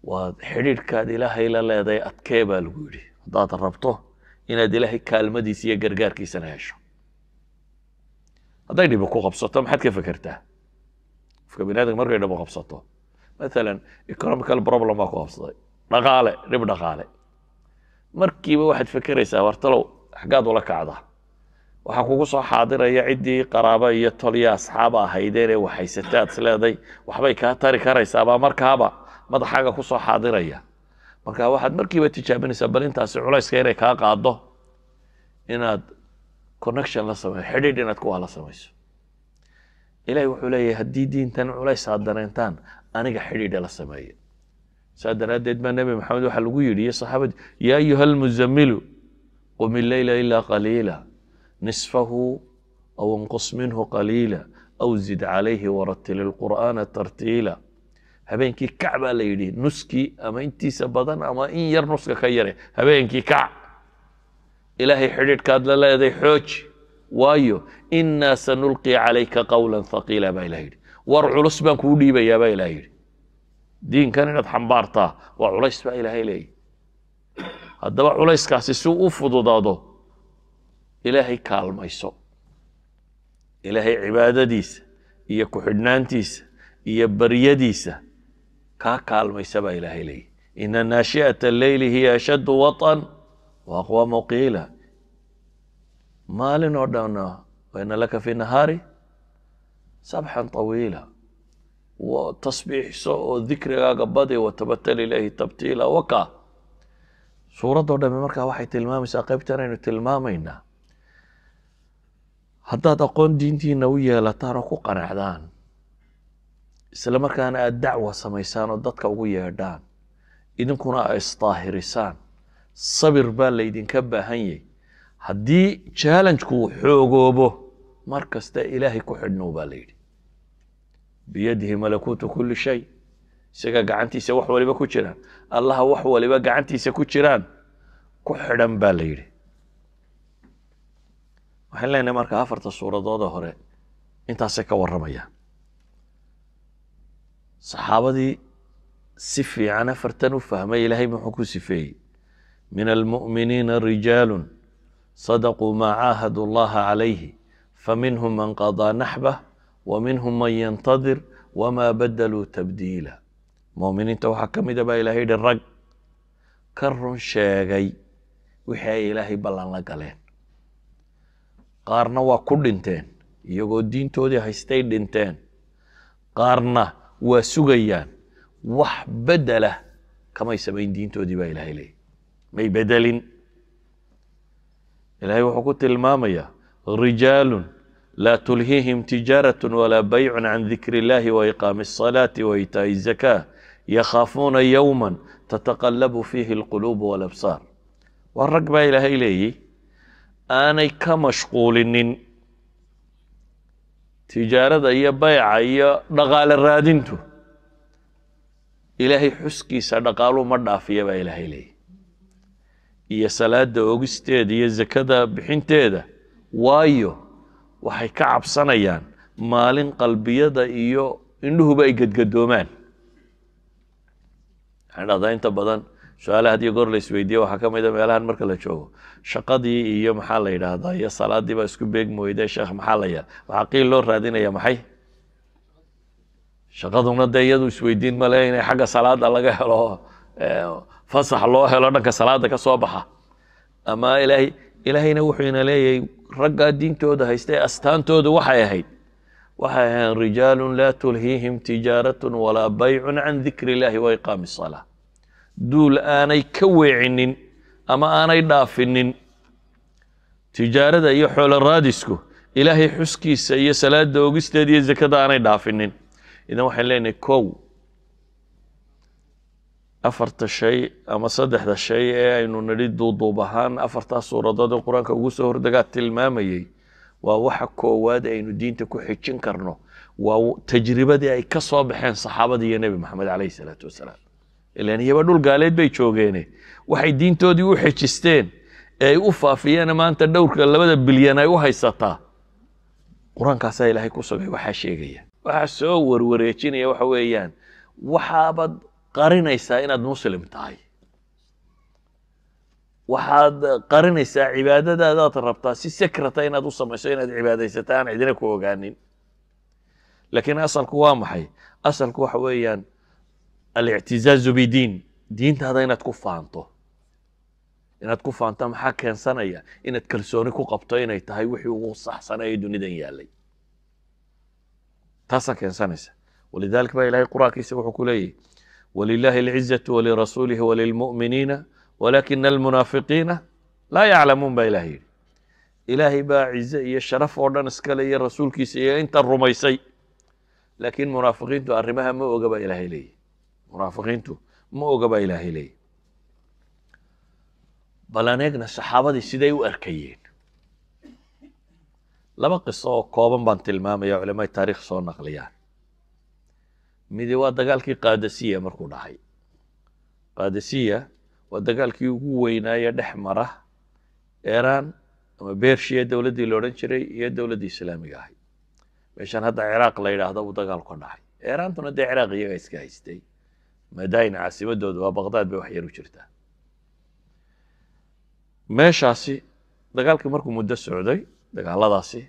Waad xidhiidhkaad Ilaahay la leedahay adkee baa lagu yidhi, haddaad rabto inaad Ilaahay kaalmadiisa iyo gargaarkiisana hesho. Hadday dhibo ku qabsato maxaad ka fekertaa? Qofka bini aadamka markay dhibo qabsato, mathalan economical problem baa ku qabsaday, dhaqaale, dhib dhaqaale, markiiba waxaad fekeraysaa wartalow xaggaad ula kacdaa. Waxaa kugu soo xaadiraya ciddii qaraaba iyo tol iyo asxaaba ahaydeen ee waxhaysata aad is leeday waxbay kaa tari karaysaabaa markaaba madaxaaga ku soo xaadiraya. Marka waxaad markiiba tijaabinaysaa bal intaasi culayska inay kaa qaado, inaad connection la samayso, xidhiidh inaad kuwa la samayso. Ilahay wuxuu leeyahay haddii diintan culays aad dareentaan, aniga xidhiidha la sameeya. Saa daraaddeed baa Nebi Maxamed waxaa lagu yidhi iyo saxaabadii: yaa ayuha almuzamilu qum illeyla ilaa qaliila nisfahu aw inqus minhu qaliila aw zid calayhi waratil ilqur'aana tartiila. Habeenkii kac baa la yidhi, nuskii ama intiisa badan ama in yar nuska ka yare habeenkii kac, Ilaahay xidhiidhkaad la leeday xooji, waayo innaa sanulqi calayka qawla thaqiila baa Ilah yidhi. War culus baan kuu dhiibayaa baa Ilah yidhi. Diinkan inaad xambaartaa waa culays baa Ilaahay leeyahy. Haddaba culayskaasi si u fududaado, Ilaahay kaalmayso, Ilaahay cibaadadiisa iyo ku-xidhnaantiisa iyo baryadiisa kaa kaalmaysa baa Ilaahay leeyahy. Ina naashi'ata alleyli hiya ashaddu waطan wa aqwamu qiila. Maalin oo dhanna waina laka fi nahaari sabxan tawiila, tasbiixso oo dikrigaaga badi, watabatal ilayhi tabtiila. Waka suuraddoo dhami markaa waxay tilmaamaysaa qaybtan aynu tilmaamaynaa. Haddaad aqoon diintiina u yeelataan oo ku qanacdaan, isla markaana aada dacwa samaysaan oo dadka ugu yeedhaan, idinkuna a isdaahirisaan, sabir baa laydinka baahan yahy. Haddii challenge-ku xoogoobo, mar kasta Ilaahay ku xidhnow baa la yidhi. Biyadihi malakuutu kulli shay, isaga gacantiisa wax waliba ku jiraan. Allaha wax waliba gacantiisa ku jiraan ku xidhan baa la yidhi. Waxaan leenahay marka afarta suuradoodee hore intaasay ka warramayaan. Saxaabadii si fiican afartan u fahmay, Ilaahay muxuu ku sifeeyey? Min almu'miniina rijaalu sadaquu maa caahadu allaha calayhi, faminhum man qadaa naxbah wa minhum man yantadir wamaa badaluu tabdiila. Mu'miniinta waxaa ka mida baa Ilahay yihi rag ka run sheegay wixii ay Ilaahay ballan la galeen. Qaarna waa ku dhinteen iyagoo diintoodii haystay dhinteen, qaarna waa sugayaan. Wax bedela kamay samayn diintoodii baa Ilahay leeyay, may bedelin. Ilahay wuxuu ku tilmaamayaa rijaalu laa tulhiihim tijaaraة walaa baycu can dikri اllahi wa iqaami الصalaati wa itaaءi الzakaa, yakhaafuuna yowma tataqalabu fiihi اlquluub walabsaar. Waa rag baa Ilaahay leeyey aanay ka mashquulinin tijaarada iyo bayca iyo dhaqaale raadintu Ilaahay xuskiisa. Dhaqaaluu ma dhaafiya baa Ilaahay leeyay, iyo salaada ogisteeda iyo zakada bixinteeda, waayo waxay ka cabsanayaan maalin qalbiyada iyo indhuhuba ay gedgadoomaan. Waxaan dhahdaa inta badan su-aalaha had iyo goor la isweydiiye waxaa ka mid a meelahan marka la joogo, shaqadii iyo maxaa la yidhaahdaa iyo salaadii baa isku beegmi weyde, sheekh, maxaa la yaa? Waxaa qiil loo raadinaya maxay? Shaqaduna dee iyadu isweydiin male inay xagga salaada laga helo fasax loo helo dhanka salaada ka soo baxa ama Ilaahay. Ilaahayna wuxuu ina leeyahay raggaa diintooda haystay astaantoodu waxay ahayd rijaalu laa tulhiihim tijaaratun walaa baycun can dikri illahi wa iqaami الsalaa. Duul aanay ka weecinin ama aanay dhaafinin tijaarada iyo xoolo raadisku Ilaahay xuskiisa iyo salaada ogisteeda iyo zakada aanay dhaafinin. Idan waxaan leenahay kow, afarta shay ama saddexda shay ee aynu nidhi duuduub ahaan afartaas suuradood ee Qur-aanka ugu soo hordegaa tilmaamayey waa waxa koowaad aynu diinta ku xijin karno, waa tajribadii ay ka soo baxeen saxaabadii iyo Nebi Maxamed calayhi salaatu wasalaam. Ilaan iyaba dhul gaaleed bay joogeene, waxay diintoodii u xejisteen ee ay u faafiyeen maanta dhowrka 2 bilyan ay u haysataa, Qur-aankaasaa Ilaahay ku sugay. Waxaa sheegaya, waxaa soo warwareejinaya waxa weeyaan waxaabaad qarinaysaa inaad Muslim tahay, waxaad qarinaysaa cibaadadaadaad rabtaa si secret ah inaad u samayso, inaad cibaadaysata aan cidina ku ogaanin. Laakiin asalku waa maxay? Asalku waxa weeyaan alictizaazu bidiin, diintaada inaad ku faanto. Inaad ku faanto maxaa keensanaya? Inaad kalsooni ku qabto inay tahay wixii ugu saxsana ee dunidan yaalay, taasaa keensanaysa. Walidalik baa Ilahay Qur-aankiisa wuxuu ku leeyahy: walilahi alcizatu walirasuulihi walilmu'miniina walakina almunaafiqiina laa yaclamuun baa Ilahay yidhi. Ilaahay baa cize iyo sharaf oo dhan iskale, iyo rasuulkiisa iyo inta rumaysay, laakiin munaafiqiintu arrimaha ma oga baa Ilaahay leeyahy. Munaafiqiintu ma oga baa Ilaahay leeyahy. Bal aan eegna saxaabadii siday u arkayeen. Laba qiso oo kooban baan tilmaamaya, culamada taarikh soo naqliyaan. Midi waa dagaalkii Qaadasiya markuu dhacay. Qaadasiya waa dagaalkii ugu weynaaye dhex mara Iiraan ama Bershiya dowladdii la odhan jiray iyo dowladdii Islaamiga ahayd. Meeshan hadda Ciraaq la yidhaahdo buu dagaalku ka dhacay. Iiraantuna dee Ciraaq iyaga iska haystay, Madain caasimadooda waa Baqdaad bay wax yar u jirtaa meeshaasi. Dagaalkii markuu muddo socday, dagaaladaasi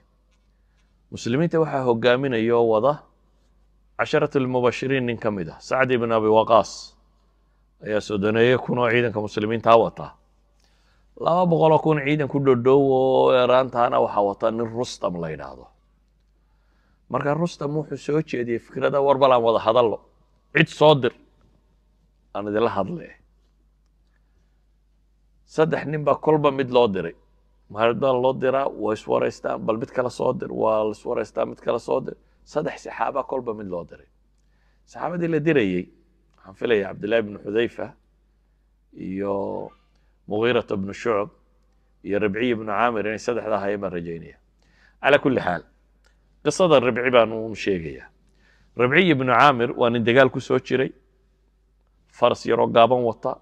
muslimiinta waxaa hogaaminaya oo wada casharat almubashiriin nin ka mid ah, Sacd ibn Abi Waqaas, ayaa 30-eeye kun oo ciidanka muslimiintaa wataa. 200,000 ciidan ku dhodhow oo Eraantaana waxaa wata nin Rustam la yidhaahdo. Marka Rustam wuxuu soo jeediyey fikrada, war bal aan wada hadallo, cid soo dir aan idinla hadle. 3 nin baa kolba mid loo diray. Maalin loo diraa, waa iswaraystaan, bal mid kala soo dir, waa iswaraystaa, mid kala soo dir. 3 saxaaba kolba mid loo diray. Saxaabadii la dirayey waxaan filaya Cabdillahi bnu Xudayfa iyo Mugiirata bnu Shucb iyo Ribciy bnu Caamir inay saddexda ahaayeen baan rajaynaya. Calaa kulli xaal, qisada Ribci baan uun sheegaya. Ribciy ibnu Caamir waa nin dagaal ku soo jiray, faras yaroo gaaban wata,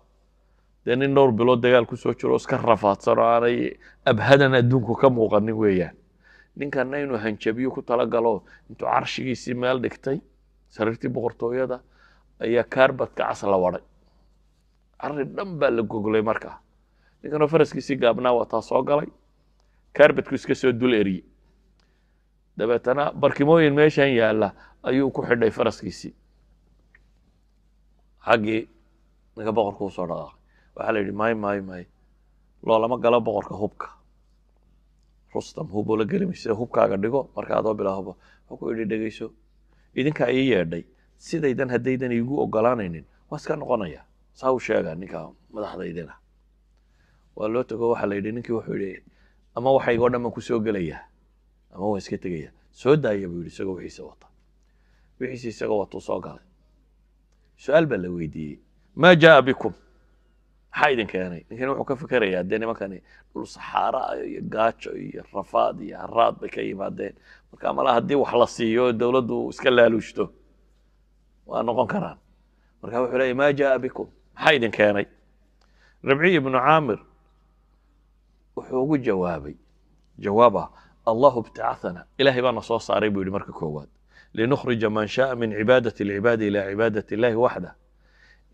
dee nin dhowr bilood dagaal ku soo jiro oo iska rafaadsan oo aanay abhadan adduunku ka muuqanin weeyaan. Ninkanna inuu hanjabiyo ku talagalo, intuu carshigiisii meel dhigtay, sariirtii boqortooyada ayaa kaarbadka cas la wadhay, carri dhan baa la goglay. Markaa ninkanoo faraskiisii gaabnaa wataa soo galay, kaarbadku iska soo dul eriyey, dabeetana barkimooyin meeshan yaalla ayuu ku xidhay faraskiisii. Xaggii ninka boqorka usoo dhaqaaqay. Waxaa la yidhi, may may may, loolama galo boqorka hubka. Rustam hub ula geli mayse, hubkaaga dhigo marka adoo bilaa huba. Wuxuu ku yidhi, dhegeyso, idinkaa ii yeedhay, sidaydan haddaydan iigu ogolaanaynin waa iska noqonaya. Saa u sheega ninka madaxdaydina. Waa loo tago, waxaa la yidhi, ninkii wuxuu yidhi, ama waxaygoo dhan baan kusoo gelayaa ama waan iska tegaya. Soo daaya buu yidhi, isagoo wixiisa wata. Wixiisa isagoo watuu soo galay. Su-aal baa la weydiiyey, maa jaa bikum, maxaa idin keenay? Ninkani wuxuu ka fikerayaa, dee nimankani dhul saxaara iyo gaajo iyo rafaad iyo haraad bay ka yimaadeen, marka malaa haddii wax la siiyo dowladdu iska laaluushto waa noqon karaan. Marka wuxuu leeyahy, maa jaa bikum, maxaa idin keenay? Ribciy ibnu Caamir wuxuu ugu jawaabay jawaaba, allahu ibtacathana, Ilahay baana soo saaray buu yidhi marka koowaad, linukhrija man shaaa min cibaadati alcibaadi ila cibaadati illahi waxda,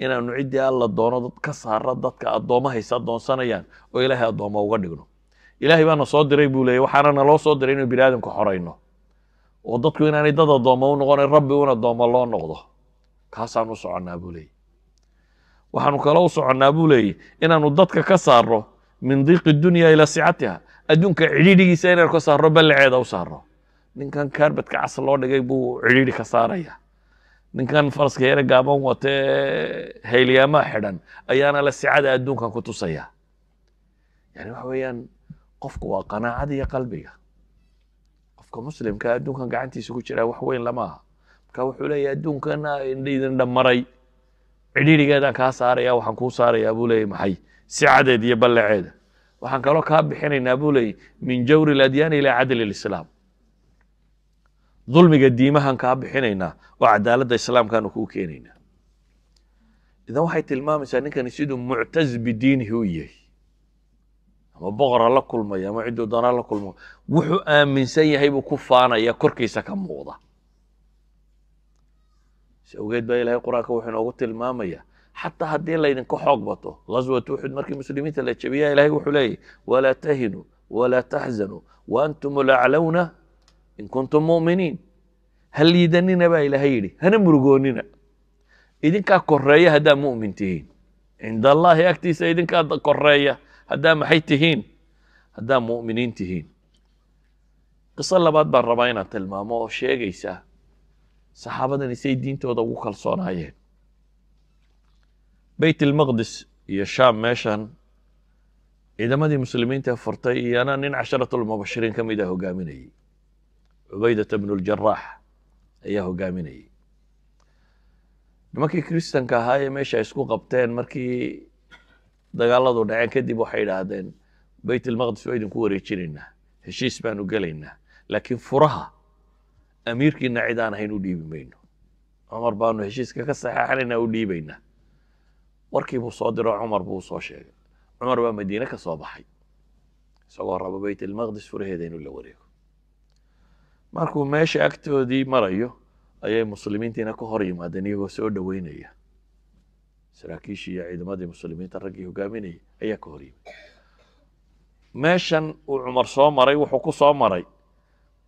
inaanu ciddii Alla doono dad ka saara dadka addoommahaysa addoonsanayaan oo Ilaahay addoommo uga dhigno. Ilaahay baana soo diray buu leeyay, waxaana naloo soo diray inuu bini aadamka xorayno oo dadku inaanay dad addoommo u noqonayn, Rabbi un addoommo loo noqdo. Kaasaan u soconnaa buu leeyay. Waxaanu kaloo u soconnaa buu leeyay inaanu dadka ka saarno min diiqi dunya ilaa sicatiha, adduunka cidhiidhigiisa inaanu ka saarno, ballaceeda u saarno. Ninkan kaarbadka cas loo dhigay buu cidhiidhi ka saaraya, ninkan faraska yare gaaban watee haylyaamaa xidhan ayaana la sicada adduunkan ku tusaya. Yani waxa weeyaan, qofku waa qanaacada iyo qalbiga. Qofka muslimka adduunkan gacantiisa ku jiraa wax weyn lama aha. Marka wuxuu leeyahay, adduunkan idin dhammaray cidhiidhigeedaan kaa saaraya, waxaan kuu saarayaa buu leeyahy maxay, sicadeed iyo ballaceeda. Waxaan kaloo kaa bixinaynaa buu leeyahy min jawri aladyaani ilaa cadli lislaam, dulmiga diimahan kaa bixinaynaa oo cadaaladda islaamkaanu kuu keenaynaa. Idan waxay tilmaamaysaa ninkani siduu muctaz bidiinihi u yahay, ama boqora la kulmaya ama cidduu doonaa la kulmo, wuxuu aaminsan yahay buu ku faanaya, korkiisa ka muuqda. Si awgeed baa Ilahay Qur-aanka wuxuu inoogu tilmaamaya, xataa haddii laydinka xoog bato, ghaswat Uxud markii muslimiinta la jebiya, Ilahay wuxuu leeyahy, walaa tahinuu walaa taxzanuu waantum laclawna in kuntum mu'miniin. Ha liidanina baa Ilaahay yidhi, hana murugoonina, idinkaa koreeya haddaa mu'min tihiin. Cinda Allahi, agtiisa idinkaa koreeya haddaa maxay tihiin, haddaa mu'miniin tihiin. Qiso labaad baan rabaa inaan tilmaamo oo sheegaysa saxaabadani say diintooda ugu kalsoonaayeen. Beyt ilmaqdis iyo Shaam meeshan ciidamadii muslimiinta furtay, iyana nin casharatulmubashiriin ka mid a hogaaminayey, Cubaydata bnu ljaraax ayaa hogaaminayey. Nimankii kristanka ahaa ee meesha isku qabteen markii dagaaladu dhaceen kadib waxay idhaahdeen, Beyt ilmaqdis waa idinku wareejinaynaa, heshiis baanu gelaynaa, laakiin furaha amiirkiina cid aan ahayn u dhiibi mayno, Cumar baanu heshiiska ka saxeexanaynaa, u dhiibaynaa. Warkii buu soo diro, Cumar buu soo sheegay. Cumar baa Madiine ka soo baxay isagoo raba Beyt ilmaqdis furaheeda inuu la wareego. Markuu meesha agtoodii marayo ayay muslimiintiina ka hor yimaadeen iyagoo soo dhoweynaya. Saraakiishii iyo ciidamadii muslimiinta raggii hogaaminayay ayaa ka hor yimid. Meeshan uu Cumar soo maray, wuxuu ku soo maray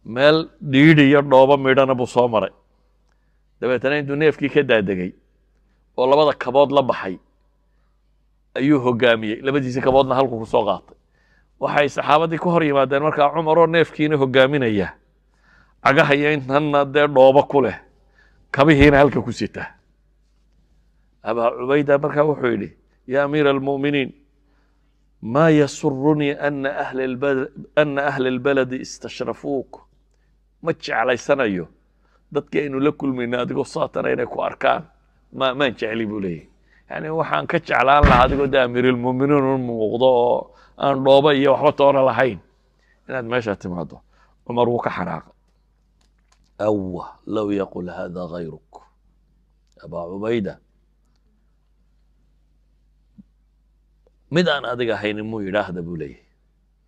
meel dhiidhi iyo dhoobo midhana buu soo maray. Dabeetana intuu neefkii ka daadegay oo labada kabood la baxay Ayuu hoggaamiyey, labadiisa kaboodna halku ku soo qaatay. Waxay saxaabadii ka hor yimaadeen markaa Cumar oo neefkiina hoggaaminaya, cagaha iyo intanna dee dhoobo ku leh, kabihiina halka ku sita. Abaa Cubayda markaa wuxuu yidhi: "Ya amiira almu'miniin, ma yasurunii ana ahla albaladi istashrafuuk." Ma jeclaysanayo dadki aynu la kulmayno adigoo saatana inay ku arkaan, ma maan jecli, buu leeyahy. Yani waxaan ka jeclaan lahaa adigoo de amiirulmuminiin u muuqdo oo aan dhoobo iyo waxba toona lahayn inaad meesha timaado. Cumar wuu ka xanaaqay. "Awa low yaqul hada gayruk, Abaa Cubayda, mid aan adiga ahaynin muu yidhaahda," buu leeyahy.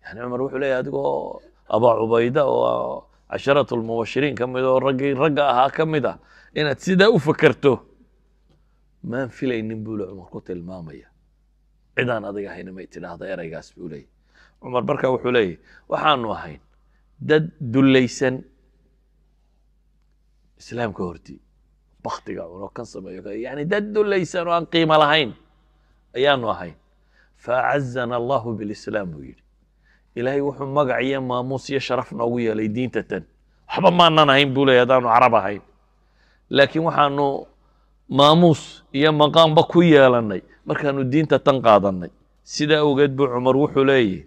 Yani Cumar wuxuu leeyahy, adigoo Abaa Cubayda oo casharatu lmubashiriin ka mid oo raggii ragga ahaa ka mid ah inaad sidaa u fakerto maan filaynin, buu le. Cumar ku tilmaamaya, cidaan adiga ahaynin may tidhaahda ereygaas, buu leeyahy Cumar. Marka wuxuu leeyahy, waxaanu ahayn dad dullaysan islaamka hortii, baktiga cuno, kan sameeyo, yani dad dullaysan oo aan qiimo lahayn ayaanu ahayn. "Faacazana Allahu bilislaam," buu yidhi. Ilaahay wuxuu magac iyo maamuus iyo sharaf noogu yeelay diinta tan. Waxba maanan ahayn, buu leeyahy, haddaanu carab ahayn, laakiin waxaanu maamuus iyo maqaamba ku yeelannay markaanu diinta tan qaadanay. Sidaa awgeed buu Cumar wuxuu leeyahy,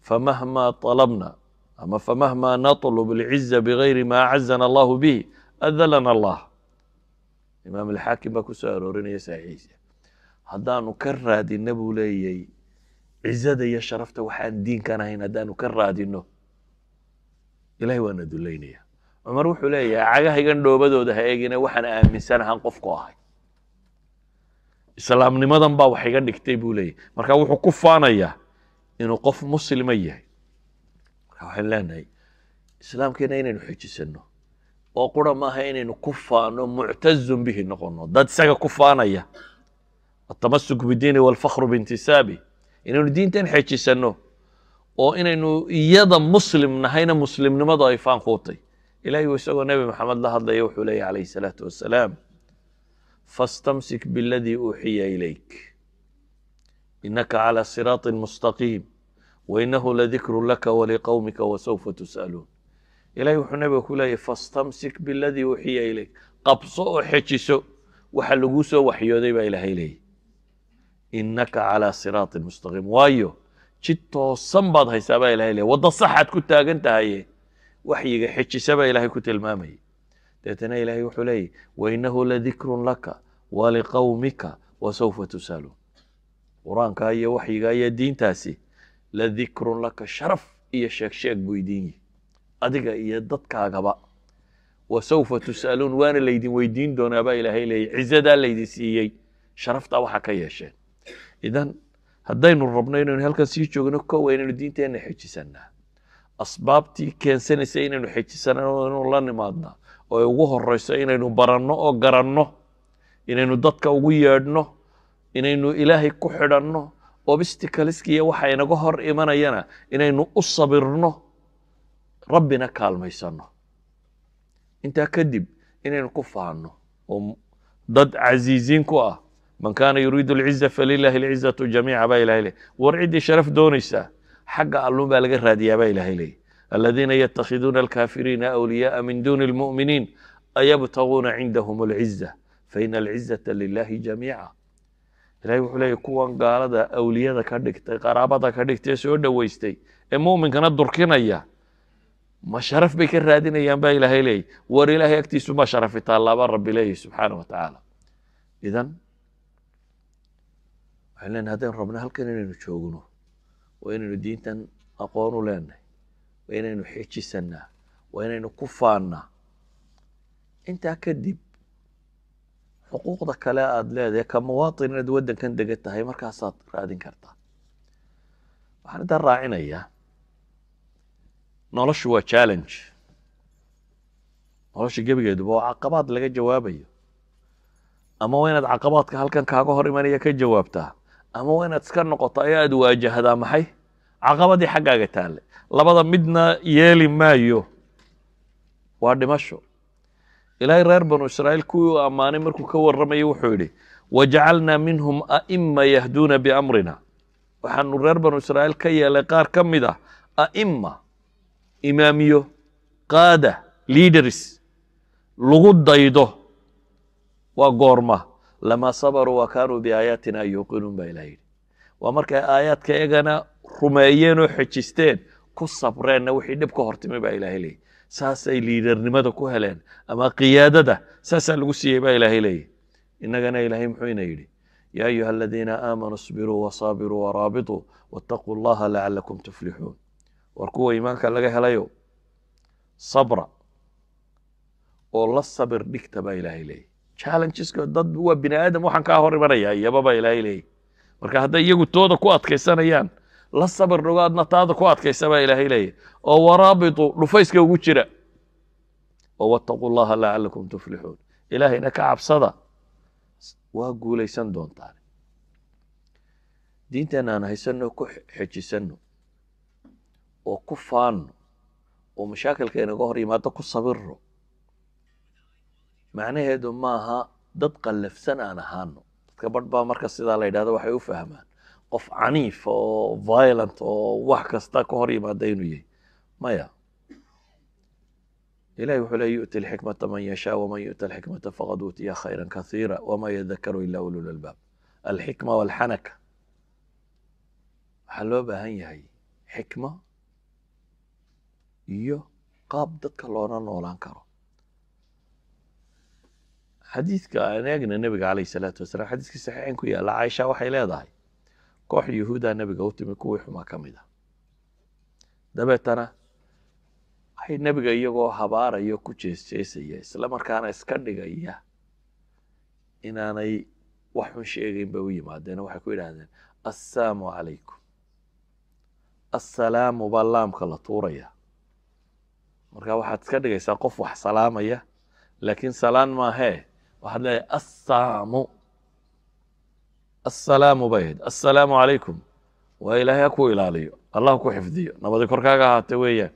"Famahma طalabna ama famahma naطlub alciza bigayri ma acazana Allahu bihi adalana Allah." Imaam Alxaakim baa ku soo aroorinaya saxiixiisa. Haddaanu ka raadina, buu leeyay, cizada iyo sharafta waxaan diinkan ahayn, haddaanu ka raadino, Ilahay waana dullaynaya. Cumar wuxuu leeyahay, cagahaygan dhoobadooda ha eegina, waxaan aaminsanahan qofku ahay, islaamnimadan baa wax iga dhigtay, buu leeyahy. Marka wuxuu ku faanayaa inuu qof muslima yahay. Marka waxaynu leenahay, islaamkeena inaynu xejisano oo qura maaha, inaynu ku faano, muctazun bihi noqono, dad isaga ku faanaya, atamasuk bidiini walfakhru biintisaabi, inaynu diintan xejisano oo inaynu iyada muslim nahayna, muslimnimadu ay faan kuutay. Ilahay uu isagoo Nebi Maxamed la hadlaya wuxuu leeyahy, calayhi salaatu wasalaam: "Fastamsik biladii uuxiya ilayk inaka calى siraaطi mustaqiim wainahu ladikru laka waliqowmika wasawfa tus'aluun." Ilahay wuxuu nabiga ku leeyahy: "Fastamsik biladii uuxiya ilayk," qabso oo xejiso waxa laguu soo waxyooday, baa Ilaahay leeyahy. "Inaka calى siraaطin mustaqiim," waayo jid toosan baad haysaa, baa Ilahay leeyay. Waddo saxaad ku taagan tahaye, waxyiga xejisa, baa Ilahay ku tilmaamayay. Deetana Ilahay wuxuu leeyahy: "Wainahu ladikrun laka waliqowmika wasawfa tus'aluun." Qur-aanka iyo waxyiga iyo diintaasi ladikrun laka, sharaf iyo sheeg sheeg buu idin yihi adiga iyo dadkaagaba. "Wasawfa tus'aluun," waana laydin weydiin doonaa, baa Ilaahay leeyay, cizadaa laydin siiyey, sharaftaa waxaa ka yeesheen. Idan haddaynu rabno inaynu halkan sii joogno, kowa inaynu diinteenna xejisanaa, asbaabtii keensanaysa inaynu xejisanano inaynu la nimaadnaa, oo ay ugu horeyso inaynu baranno oo garanno, inaynu dadka ugu yeedhno, inaynu Ilaahay ku xidhanno, obstacleska iyo waxa inaga hor imanayana inaynu u sabirno, Rabbina kaalmaysano. Intaa kadib inaynu ku faanno oo dad casiiziin ku ah. "Man kaana yuriidu alciza falilahi alcizatu jamiica," baa Ilahay ley. War ciddii sharaf doonaysaa xagga alluun baa laga raadiyaa, baa Ilahay leeyay. "Aladiina yatakhiduuna alkaafiriina awliyaaa min duuni almu'miniin ayabtaguuna cindahum alciza faina alcizata lilahi jamiica." Ilahay wuxuu leeyahy, kuwan gaalada awliyada ka dhigtay, qaraabada ka dhigtay, soo dhoweystay ee mu'minkana durkinaya, ma sharaf bay ka raadinayaan, baa Ilaahay leeyay. War Ilaahay agtiisu ma sharafi taallaa, baa Rabbi leeyahy subxaana wa tacaala. Idan waxaynu leenahay, haddaynu rabno halkan inaynu joogno, waa inaynu diintan aqoon u leenahay, waa inaynu xejisanaa, waa inaynu ku faannaa. Intaa kadib xuquuqda kale aada leedahay ka muwaatin inaad waddankan degan tahay markaasaad raadin kartaa. Waxaan intaa raacinayaa, noloshu waa challenge. Nolosha gebigeeduba waa caqabaad laga jawaabayo. Ama waa inaad caqabaadka halkan kaaga hor imanaya ka jawaabtaa, ama waa inaad iska noqotaa ee aad waajahdaa maxay caqabadii xaggaaga taalle. Labada midna yeeli maayo, waa dhimasho. Ilaahay reer Banu Israa'iil kuwii uu ammaanay markuu ka warramayay wuxuu yidhi: Wajacalnaa minhum a'ima yahduuna biamrina. Waxaanu reer Banu Israa'iil ka yeelay qaar ka mid ah a'ima, imaamiyo, qaada, leaders lagu daydo. Waa goorma? Lamaa sabaruu wa kaanuu biaayaatina yuuqinuun, baa Ilaah yidhi. Waa markay aayaadka iyagana rumeeyeen oo xejisteen, ku sabreenna wixii dhib ka hortimi, baa Ilaahay leeyahy. Saasay leadernimada ku heleen ama qiyaadada saasaa lagu siiyey, baa Ilaahay leeyahy. Innagana Ilaahay muxuu ina yidhi? Yaa ayuha aladiina aamanuu isbiruu wasaabiruu waraabituu wattaquu Allaha lacalakum tuflixuun. War kuwa iimaanka laga helayo, sabra oo la sabir dhigta, baa Ilaahay leeyahy. Challengeska dad waa bini aadam, waxaan kaa hor imanaya iyaba, baa Ilaahay leeyahy. Marka hadday iyagu tooda ku adkaysanayaan, la sabir dhigo, adna taada ku adkaysa, baa Ilaahay leeyahy. Oo waraabitu, dhufayska ugu jira, oo wattaquu Allaha lacalakum tuflixuun. Ilaahayna ka cabsada, waa guulaysan doontaan. Diinteena aan haysano ku xejisanno oo ku faanno oo mashaakilka inaga hor yimaado ku sabirro. Macnaheedu maaha dad qallafsan aan ahaano. Dadka badh baa marka sidaa la yidhahdo waxay u fahmaan qof caniif oo violent oo wax kasta ka hor yimaada inuu yahay. Maya, Ilahi wuxuu le: yu'ti alxikmata man yashaa waman yu'ta alxikmata faqad uutiya khayra kasiira wama yadakaru ila ulul albaab. Alxikma walxanaka, waxaa loo baahan yahay xikma iyo qaab dadka loola noolaan karo. Xadiidka aan eegna, Nebiga calayh salaatu wasalaam, xadiiskii saxiixayn ku yaalla, Caaisha waxay leedahay koox Yuhuudaa Nebiga u timi, kuwii xumaa ka mid ah. Dabeetana waxay Nebiga iyagoo habaaraya, ku jeesjeesaya, isla markaana iska dhigaya inaanay wax xun sheegayn bay u yimaadeen. Waxay ku yidhahdeen: "Assalaamu calaykum." Assalaamu baa laamka la tuuraya. Marka waxaad iska dhigaysaa qof wax salaamaya, laakiin salaan maahee, waxaad leedahay assaamu. Assalaamu bay ahayd. "Assalaamu calaykum" waa Ilaahay ha ku ilaaliyo, Allah ku xifdiyo, nabadi korkaaga ahaate weeyaan.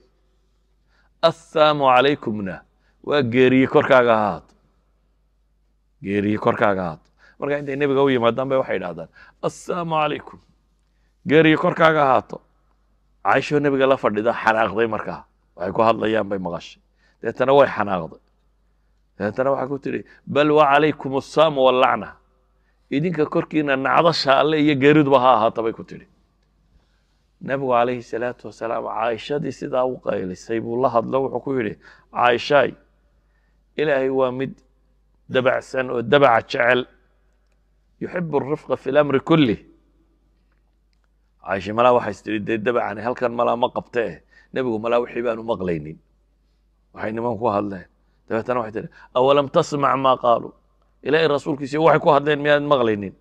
Assalaamu calaykumna waa geeriye korkaaga ahaato, geeriye korkaaga ahaato. Marka intay Nebiga u yimaadaan bay waxay idhahdaan: "Assalaamu calaykum, geeriye korkaaga ahaato." Caaishoo Nebiga la fadhida xanaaqday. Markaa waxay ku hadlayaan bay maqashay, deetana way xanaaqday. Deetana waxay ku tidhi: "Bal wacalaykum assaamu wallacna, idinka korkiina nacdasha Alle iyo geeriduba ha ahaata," bay ku tidhi. Nebigu calayhi salaatu wasalaam Caaishadii sidaa u qaylisay buu la hadlo. Wuxuu ku yidhi: "Caaishaay, Ilaahay waa mid dabacsan oo dabaca jecel, yuxibu arifqa fi lamri kulih." Caaisha malaa waxay is tidhi: "Dee dabacani halkan malaa ma qabte eh, Nebigu malaa wixii baanu maqlaynin waxay nimanku ku hadleen." Dabeetana waxay tihi: "Awalam tasmac maa qaaluu? Ilaahay rasuulkiisi waxay ku hadleen miyaad maqlaynin?"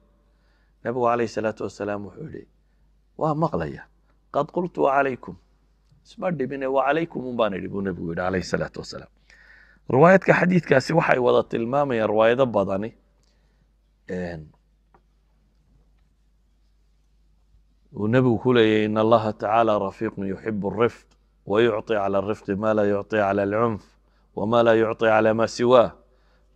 Nebigu calayhi salaatu wasalaam wuxuu yidhi: "Waa maqlaya. Qad qultu wacalaykum, isma dhibine, wacalaykum un baan idhi," buu Nebigu yidhi calayhi salaatu wasalaam. Riwaayadka xadiidkaasi waxay wada tilmaamayaan, riwaayado badani uu Nebigu ku leeyahy: "In Allaha tacaala rafiiqun yuxibu alrifq wayucطi cala alrifqi ma laa yucطi cala alcunf wma laa yucطi cala ma siwaah.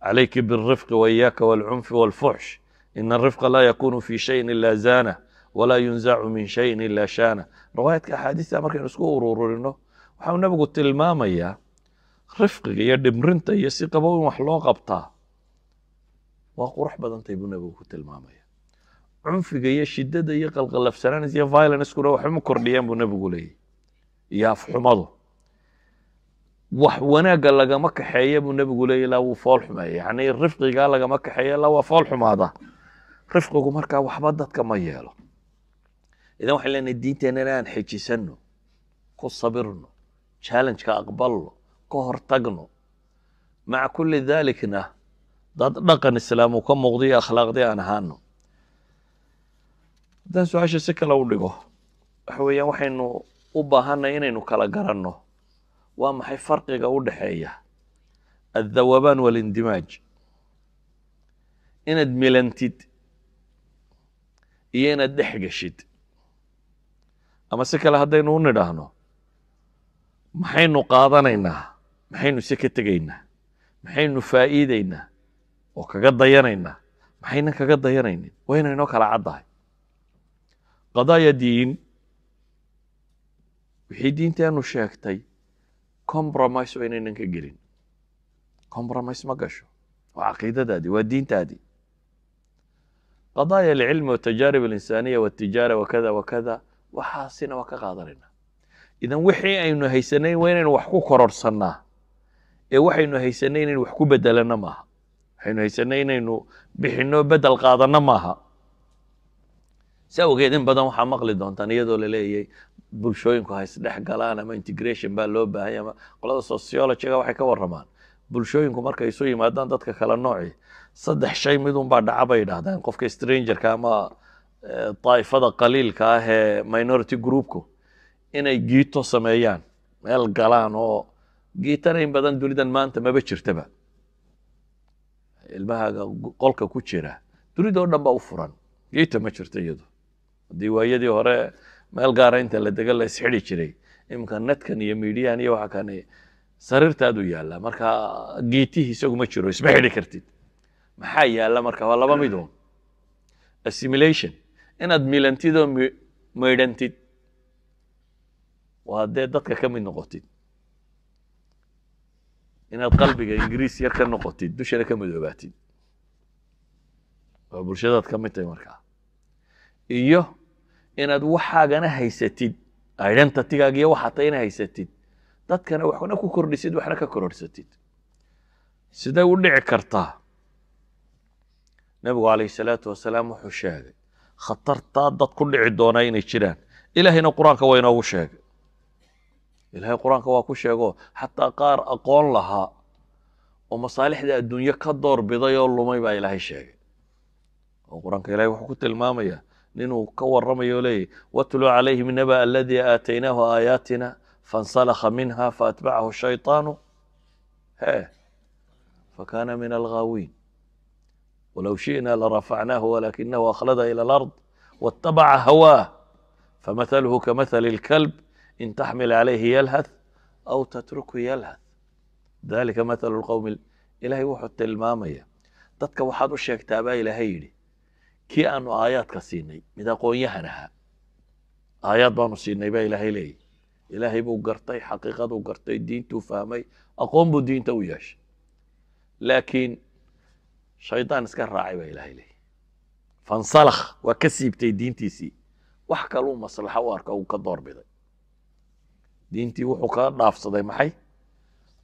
Calayki biاlrifqi waإiyaaka wاlcunfi wاlfuxsh. Ina alrifqa laa yakunu fi shayin ila zaanah walaa yunzacu min shayin ila shaanah." Riwaayadka axaadiista markaynu isku ururino, waxau Nebigu tilmaamayaa rifqiga iyo dhimrinta iyo si qabow in wax loo qabtaa waa qurux badantay, buu Nebigu ku tilmaamaya. Cunfiga iyo shiddada iyo qalqalafsanaanisa iyo violencekuna waxba ma kordhiyaan, buu Nebigu leeyahy, iyo afxumadu. Wax wanaagga lagama kaxeeya, buu Nebigu leeyay, ilaa wuu fool xumeeya. Yacni rifqigaa lagama kaxeeya ilaa waa fool xumaada rifqigu. Markaa waxba dadka ma yeelo. Idan waxay leenahay diinteenna inaan xejisano, ku sabirno, challengeka aqbalno, ka hortagno. Maca kulli dalikna dad dhaqan islaam uu ka muuqdayo, akhlaaqdii aan ahaano. Haddaan su-aasha si kale u dhigo, waxa weeyaan waxaynu u baahanay inaynu kala garanno waa maxay farqiga u dhexeeya addawabaan walindimaaj, inaad milantid iyo inaad dhex geshid. Ama si kale haddaynu u nidhaahno, maxaynu qaadanaynaa, maxaynu se ka tegaynaa, maxaynu faa'iideynaa oo kaga dayanaynaa, Maxaynan kaga dayanaynin? Waa inaynoo kala caddahay qadaaya diin. Wixii diinteenu sheegtay compromise waa inaynan ka gelin. Compromise ma gasho, waa caqiidadaadii, waa diintaadii. Qadaaya alcilmi watajaarib alinsaaniya waltijaara wakada wakada, waxaasina waa ka qaadanayna. Idan wixii aynu haysanayn waa inaynu wax ku kororhsannaa, ee waxaynu haysanay inaynu wax ku bedelanno maaha, waxaynu haysanay inaynu bixinno bedel qaadanno maaha. Si awgeed in badan waxaa maqli doontaan iyadoo la leeyay bulshooyinku ha isdhex galaan ama integration baa loo baahanya, ama qolada sociologyga waxay ka warramaan bulshooyinku markay isu yimaadaan dadka kala nooci, saddex shay midun baa dhaca bay yidhahdaan. Qofka strangerka ama daa'ifada qaliilka ah ee minority groupku inay ghetto sameeyaan, meel galaan, oo ghettona in badan dunidan maanta maba jirtaba. Ilmahaaga qolka ku jira dunida oo dhan ba u furan, ghetto ma jirto iyadu. Haddii waayadii hore meel gaara inta la dega la isxidhi jiray, iminka netkan iyo miidiyahan iyo waxa kane sariirtaadu yaalla, marka ghettihii isagu ma jiro, isma xidhi kartid. Maxaa yaalla marka? Waa laba mid un: assimilation, inaad milantid oo maydhantid, waa dee dadka ka mid noqotid, inaad qalbiga Ingiriis yar ka noqotid, dushana ka madoobaatid, waa bulshadaad ka mid tahay markaa, iyo inaad waxaagana haysatid, identitygaaga iyo waxaa tay ina haysatid, dadkana waxna ku kordhisid, waxna ka kororhsatid. Sidee u dhici kartaa? Nebigu calayhi salaatu wasalaam wuxuu sheegay khatartaa dad ku dhici doonaa inay jiraan. Ilaahayna Qur-aanka waa inoogu sheegay. Ilahay Qur-aanka waa ku sheego, xataa qaar aqoon lahaa oo masaalixda adduunye ka door biday oo lumay baa Ilaahay sheegay. Oo Qur-aanka Ilahay wuxuu ku tilmaamaya ninuu ka warramayo o leeyahy: واتل عليهم نبأ الذي آتيناه آياتنا فانسلخ منها فأتبعه الشيطان he فكان من الغاوين ولو شئنا لرفعناه ولكنه أخلد إلى الأرض واتبع هواه فمثله كمثل الكلب إن تحمل عليه يلهث أو تتركه يلهث ذلك مثل القوم. Ilaahay wuxuu tilmaamaya dadka waxaad u sheegtaa baa Ilaahay yidhi kii aanu aayaadka siinay, mid aqoon-yahan ahaa, aayaad baanu siinay baa Ilaahay leeyahy. Ilaahay buu gartay, xaqiiqaduu gartay, diintuu fahmay, aqoon buu diinta u yeeshay, laakiin shaydaan iska raacay baa Ilaahay leeyahy. فانسلخ, waa ka siibtay diintiisii, wax kaluu maslaxa u arka uu ka doorbiday diintii, wuxuu ka dhaafsaday maxay?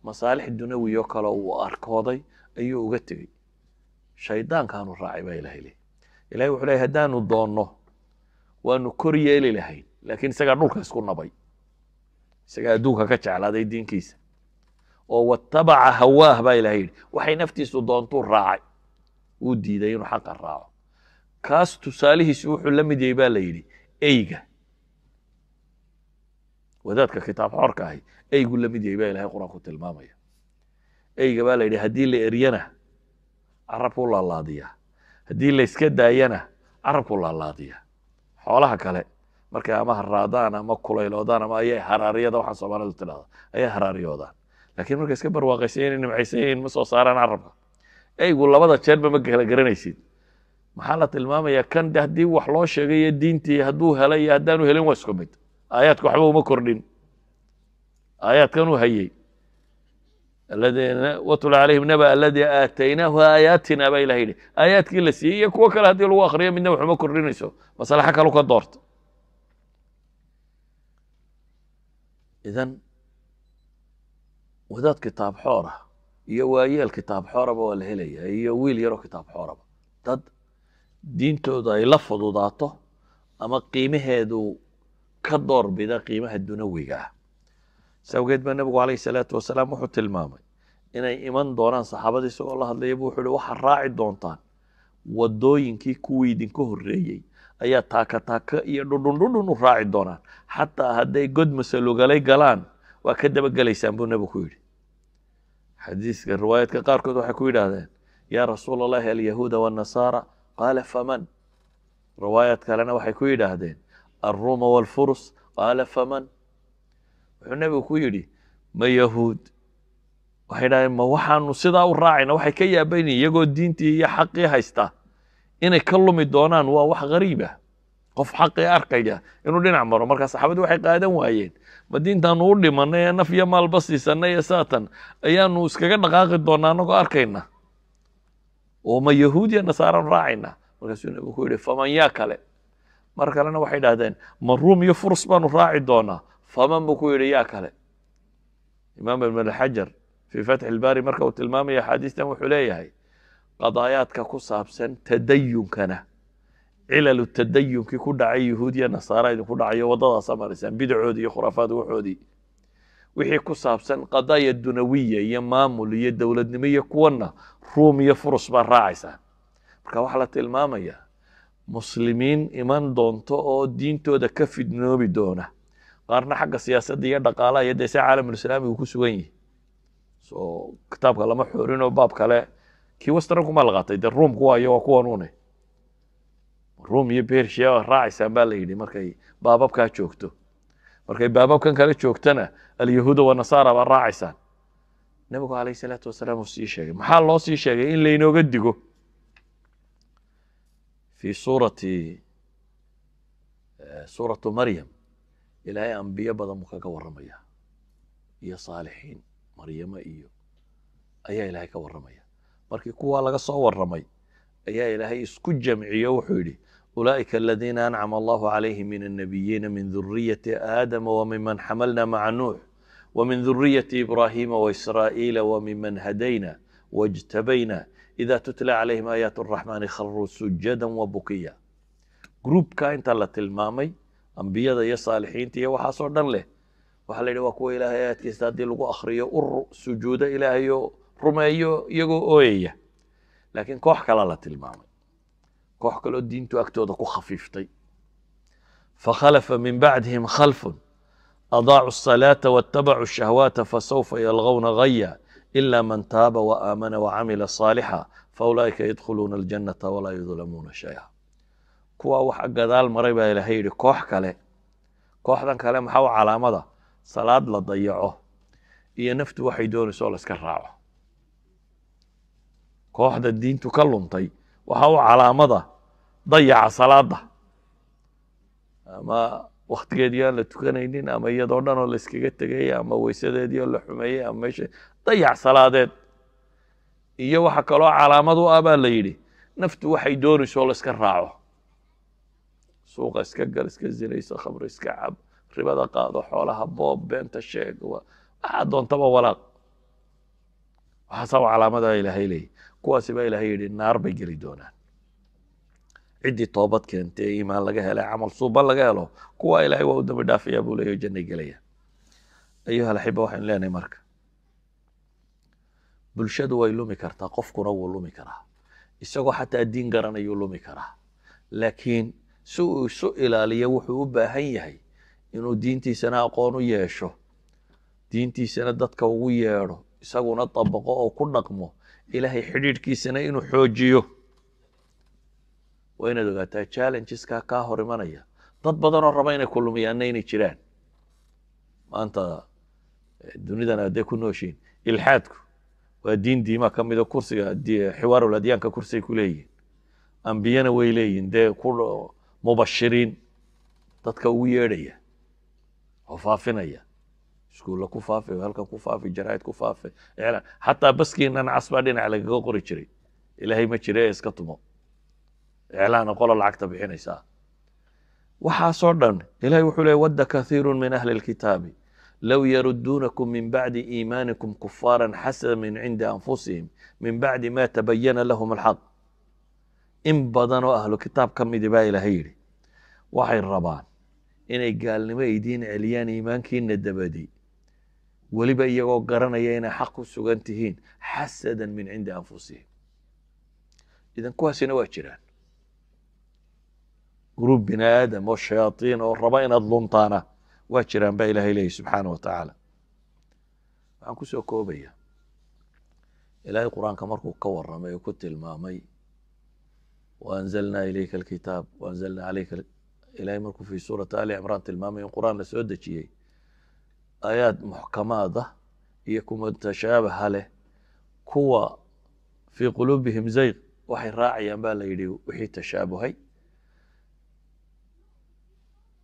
Masaalix dunawiyo kale uu arkooday ayuu uga tegey, shaydaankaanu raacay baa Ilahay leeyahy. Ilahay wuxuu leeyahy haddaanu doonno waanu kor yeeli lahayn, laakiin isagaa dhulka isku nabay, isagaa adduunka ka jeclaaday diinkiisa, oo واتبع هواه baa Ilahay yidhi, waxay naftiisu doontuu raacay, wuu diiday inuu xaqa raaco. Kaas tusaalihiisu wuxuu la mid yahay baa la yidhi eyga. Wadaadka kitaab xoorka ahi eygu la mid yahay baa Ilahay Qur-aanku tilmaamaya. Eyga baa la yidhi haddii la eryana carabkuu laalaadiyaa, haddii la iska daayana carabkuu laalaadiyaa. Xoolaha kale markay ama haraadaan ama kulayloodaan ama ayay haraariyada, waxaan Soomaalidu tidhahda, ayay haraariyoodaan, laakiin markay iska barwaaqaysan yihin, nimcaysan yihiin, ma soo saaraan carabka. Eygu labada jeerba ma kala garanaysid. Maxaa la tilmaamayaa? Kan de haddii wax loo sheegayo diintii hadduu helay iyo haddaanu helin waa isku mid, aayaadka waxba uma kordhin aayaadkan uu hayey. واتل عليهم نبأ الذي آتيناه آياتنا baa Ilahay yidhi. Aayaadkii la siiyey iyo kuwo kale haddii lagu akriyo midna waxuma kordhinayso, maslaxa kalu ka doorta. Idan wadaad kitaab xoora iyo waayeel kitaab xooraba waa la helaya, iyo wiil yaroo kitaab xooraba, dad diintooda ay la fududaato ama qiimaheedu ka doorbida qiimaha dunawiga ah. Sawgeed baa Nebigu calayhi salaatu wasalaam wuxuu tilmaamay inay iman doonaan. Saxaabada isagoo la hadlaya bu wuxuu ihi: waxaad raaci doontaan waddooyinkii kuwii idinka horreeyey, ayaa taaka taaka iyo dhudhun dhudhun u raaci doonaan, xataa hadday god masalugalay galaan waa ka dabagelaysaan, buu Nebigu ku yidhi. Xadiiska riwaayaadka qaarkood waxay ku yidhaahdeen: يا رسول الله، اليهود والنصارى؟ قال: فمن؟ Riwaayaad kalena waxay ku yidhaahdeen: الروم والفرس؟ قال: فمن؟ Wuxuu Nebigu ku yidhi: ma Yahuud? Waxay yidhahdeen: ma waxaanu sidaa u raacayna? Waxay ka yaabaynayin iyagoo diintii iyo xaqii haysta. Inay ka lumi doonaan waa wax gariib ah, qof xaqii arkaya inuu dhinac maro. Markaa saxaabadii waxay qaadan waayeen, ma diintaanu u dhimanay ee naf iyo maalba siisanay ee saatan ayaanu iskaga dhaqaaqi doonaa anagoo arkayna, oo ma yahuudiya nasaaranu raacayna? Markaasuu Nebigu ku yidhi, faman, yaa kale? Mar kalena waxay idhahdeen, ma Ruum iyo Furs baanu raaci doonaa? Faman, buu ku yidhi, yaa kale? Imaam Ibn Alxajar fii Fatxi Ilbaari marka uu tilmaamaya axaadiistan wuxuu leeyahay, qadaayaadka ku saabsan tadayunkana, cilalu tadayunkii ku dhacay yahuudiya nasaara idinku dhacayo, waddadaasa maraysaan, bidacoodii iyo khuraafaad waxoodii. Wixii ku saabsan qadaaya dunawiya iyo maamul iyo dowladnimo iyo kuwana, Ruum iyo Furus baa raacaysaan. Marka waxaa la tilmaamayaa muslimiin iman doonto oo diintooda ka fidnoobi doona, qaarna xagga siyaasadda iyo dhaqaalaha iyo dee se caalamulislaamigu ku sugan yihi. So kitaabka lama xoorinoo baab kale kii westernku la qaatay, dee Ruumku waayo, waa kuwan une Ruum iyo Bersia waa raacaysaan baa la yidhi markay baababkaa joogto. Markay baababkan kale joogtana, alyahuuda wanasaara baa raacaysaan. Nabigu calayh salaatu wasalaam uu sii sheegay. Maxaa loo sii sheegay? In laynooga digo. Fi suuratu Maryam Ilaahay ambiyo badan buu kaga warramaya iyo saalixiin, Maryamo iyo ayaa Ilaahay ka warramaya. Markii kuwaa laga soo warramay ayaa Ilaahay isku jamciyo, wuxuu yidhi, ulaa'ika aladiina ancama Allahu calayhim min annabiyiina min dhuriyati aadama wamiman xamalna maca Nuux ومن ذرية إبراهيم وإسرائيل وممن هدينا واجتبينا إذا تتلى عليهم آيات الرحمن خروا سجدا وبكيا. Groupka inta la tilmaamay, ambiyada iyo saalixiinta iyo waxaasoo dhan leh, waxaa la yidhi waa kuwa Ilaahay aayaadkiisa haddii lagu akhriyo u sujuudo Ilaahayo rumeeyo iyagoo ooyaya. Laakiin koox kalaa la tilmaamay, koox kaloo diintu agtooda ku khafiiftay. fakhalafa min bacdihim khalfun أضاعوا الصلاة واتبعوا الشهوات فسوف يلغون غيا إلا من تاب وآمن وعمل صالحا فأولئك يدخلون الجنة ولا يظلمون شيئا. Kuwa waxa gadaal maray baa Ilaahay yidhi koox kale. Kooxdan kale maxaa u calaamada? Salaad la dayaco iyo naftu waxay doonayso oo la iska raaco. Kooxda diintu ka luntay waxaa u calaamada dayaca salaada, ama waktigeedii aan la tukanaynin, ama iyadoo dhan oo la iskaga tegay, ama weysadeedii oo la xumeeyey, ama meesha dayac salaadeed. Iyo waxa kaloo calaamad u ah baa la yidhi naftu waxay doonayso oo la iska raaco. Suuqa iska gal, iska zinayso, khamr iska cab, ribada qaado, xoolaha boob, beenta sheeg, waxaa doontaba walaaq. Waxaasaa u calaamada Ilaahay leeyahy. Kuwaasi baa Ilaahay yidhi naar bay geli doonaan. Ciddii toobad keentay ee iimaan laga helay, camal suuban laga helo, kuwa Ilaahay waa u dambi dhaafayaa buu leeyahy, jannay gelaya. Ayuha alaxiba, waxaynu leenahay marka bulshadu way lumi kartaa, qofkuna wuu lumi karaa, isagoo xataa diin garanayuu lumi karaa. Laakiin si uu isu ilaaliyo wuxuu u baahan yahay inuu diintiisana aqoon u yeesho, diintiisana dadka ugu yeedho, isaguna dabaqo oo ku dhaqmo, Ilaahay xidhiidhkiisana inuu xoojiyo. Waa inaad ogaataa challengeska kaa hor imanaya, dad badan oo raba inay ku lumiyaanna inay jiraan. Maanta dunidan hadday ku nooshiin, ilxaadku waa diin diima ka mida, kursiga xiwaarul adyaanka kursay ku leeyihin, ambiyana way leeyihin, dee ku mubashiriin dadka ugu yeedhaya oo faafinaya, iskuulla ku faafi, halkan ku faafi, jaraa'id ku faafi, iclaan, xataa baskiinan cas baa dhinac lagaga qori jiray, Ilaahay ma jire ee iska tumo, iclaana qola lacagta bixinaysaa. Waxaasoo dhan Ilahay wuxuu leey, wadda kathiiru min ahli lkitaabi low yaruduunakum min bacdi iimaanikum kufaara xasada min cindi anfusihim min bacdi ma tabayana lahum alxaq. In badan oo ahlu kitaab ka midi baa Ilaahay yidhi waxay rabaan inay gaalnimo idiin celiyaan iimaankiina dabadi, weliba iyagoo garanaya inay xaq ku sugan tihiin, xasadan min cindi anfusihim. Idan kuwaasina waa jiraan, group bini aadam oo shayaaiin oo raba inaad luntaana waa jiraan baa Ilahay leeyahy subxaana wa tacaala. Waxaan kusoo koobaya, Ilaahay Qur-aanka markuu ka warramay oo ku tilmaamay waanzalnaa ilayka alkitaab waanzalnaa calayka, Ilahay markuu fi suurati Ali Cimraan tilmaamay in Qur-aan la soo dejiyey, aayaad muxkamaad ah iyo kuwa mutashaabaha leh, kuwa fii quluubihim zayq. Waxay raacayaan baa la yidhi wixii tashaabuhay.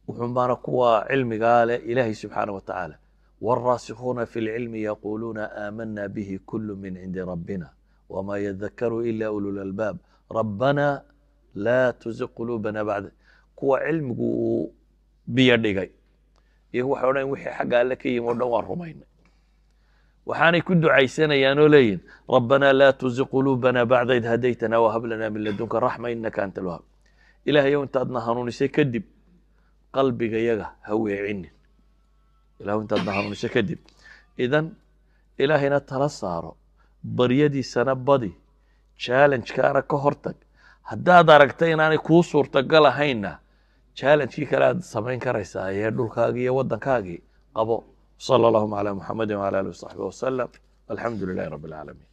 Wuxuunbaana kuwa cilmigaa leh Ilaahay subxaana wa tacaala. Wاlraasikhuuna fi اlcilmi yaquuluuna aamana bihi kulu min cindi rabbina wma yadakaru ila ulu lalbaab rabbana laa tuziq quluubana bacda. Kuwa cilmigu uu biyo dhigay iyagu waxay odhan wixii xagga Alle ka yimi o dhan waan rumaynay, waxaanay ku ducaysanayaan oo leeyihin: rabbana laa tuziq quluubana bacda id hadaytana wahab lana min ladunka raxma inaka anta alwahab. Ilahayow, intaadna hanuunisay kadib qalbiga yaga ha weecinin. Ilahu, intaadna hanuunisay kadib. Idan Ilaahayna tala saaro, baryadiisana badi, challenge-kaana ka hortag. Haddaad aragta inaanay kuu suurtagal ahaynna, challenge-kii kale aad samayn karaysaa ee dhulkaagii iyo waddankaagii qabo. Sala allahuma calaa Muxamedi wcala alihi wasaxbi wasalam. Alxamdu lilahi rabb alcaalamiin.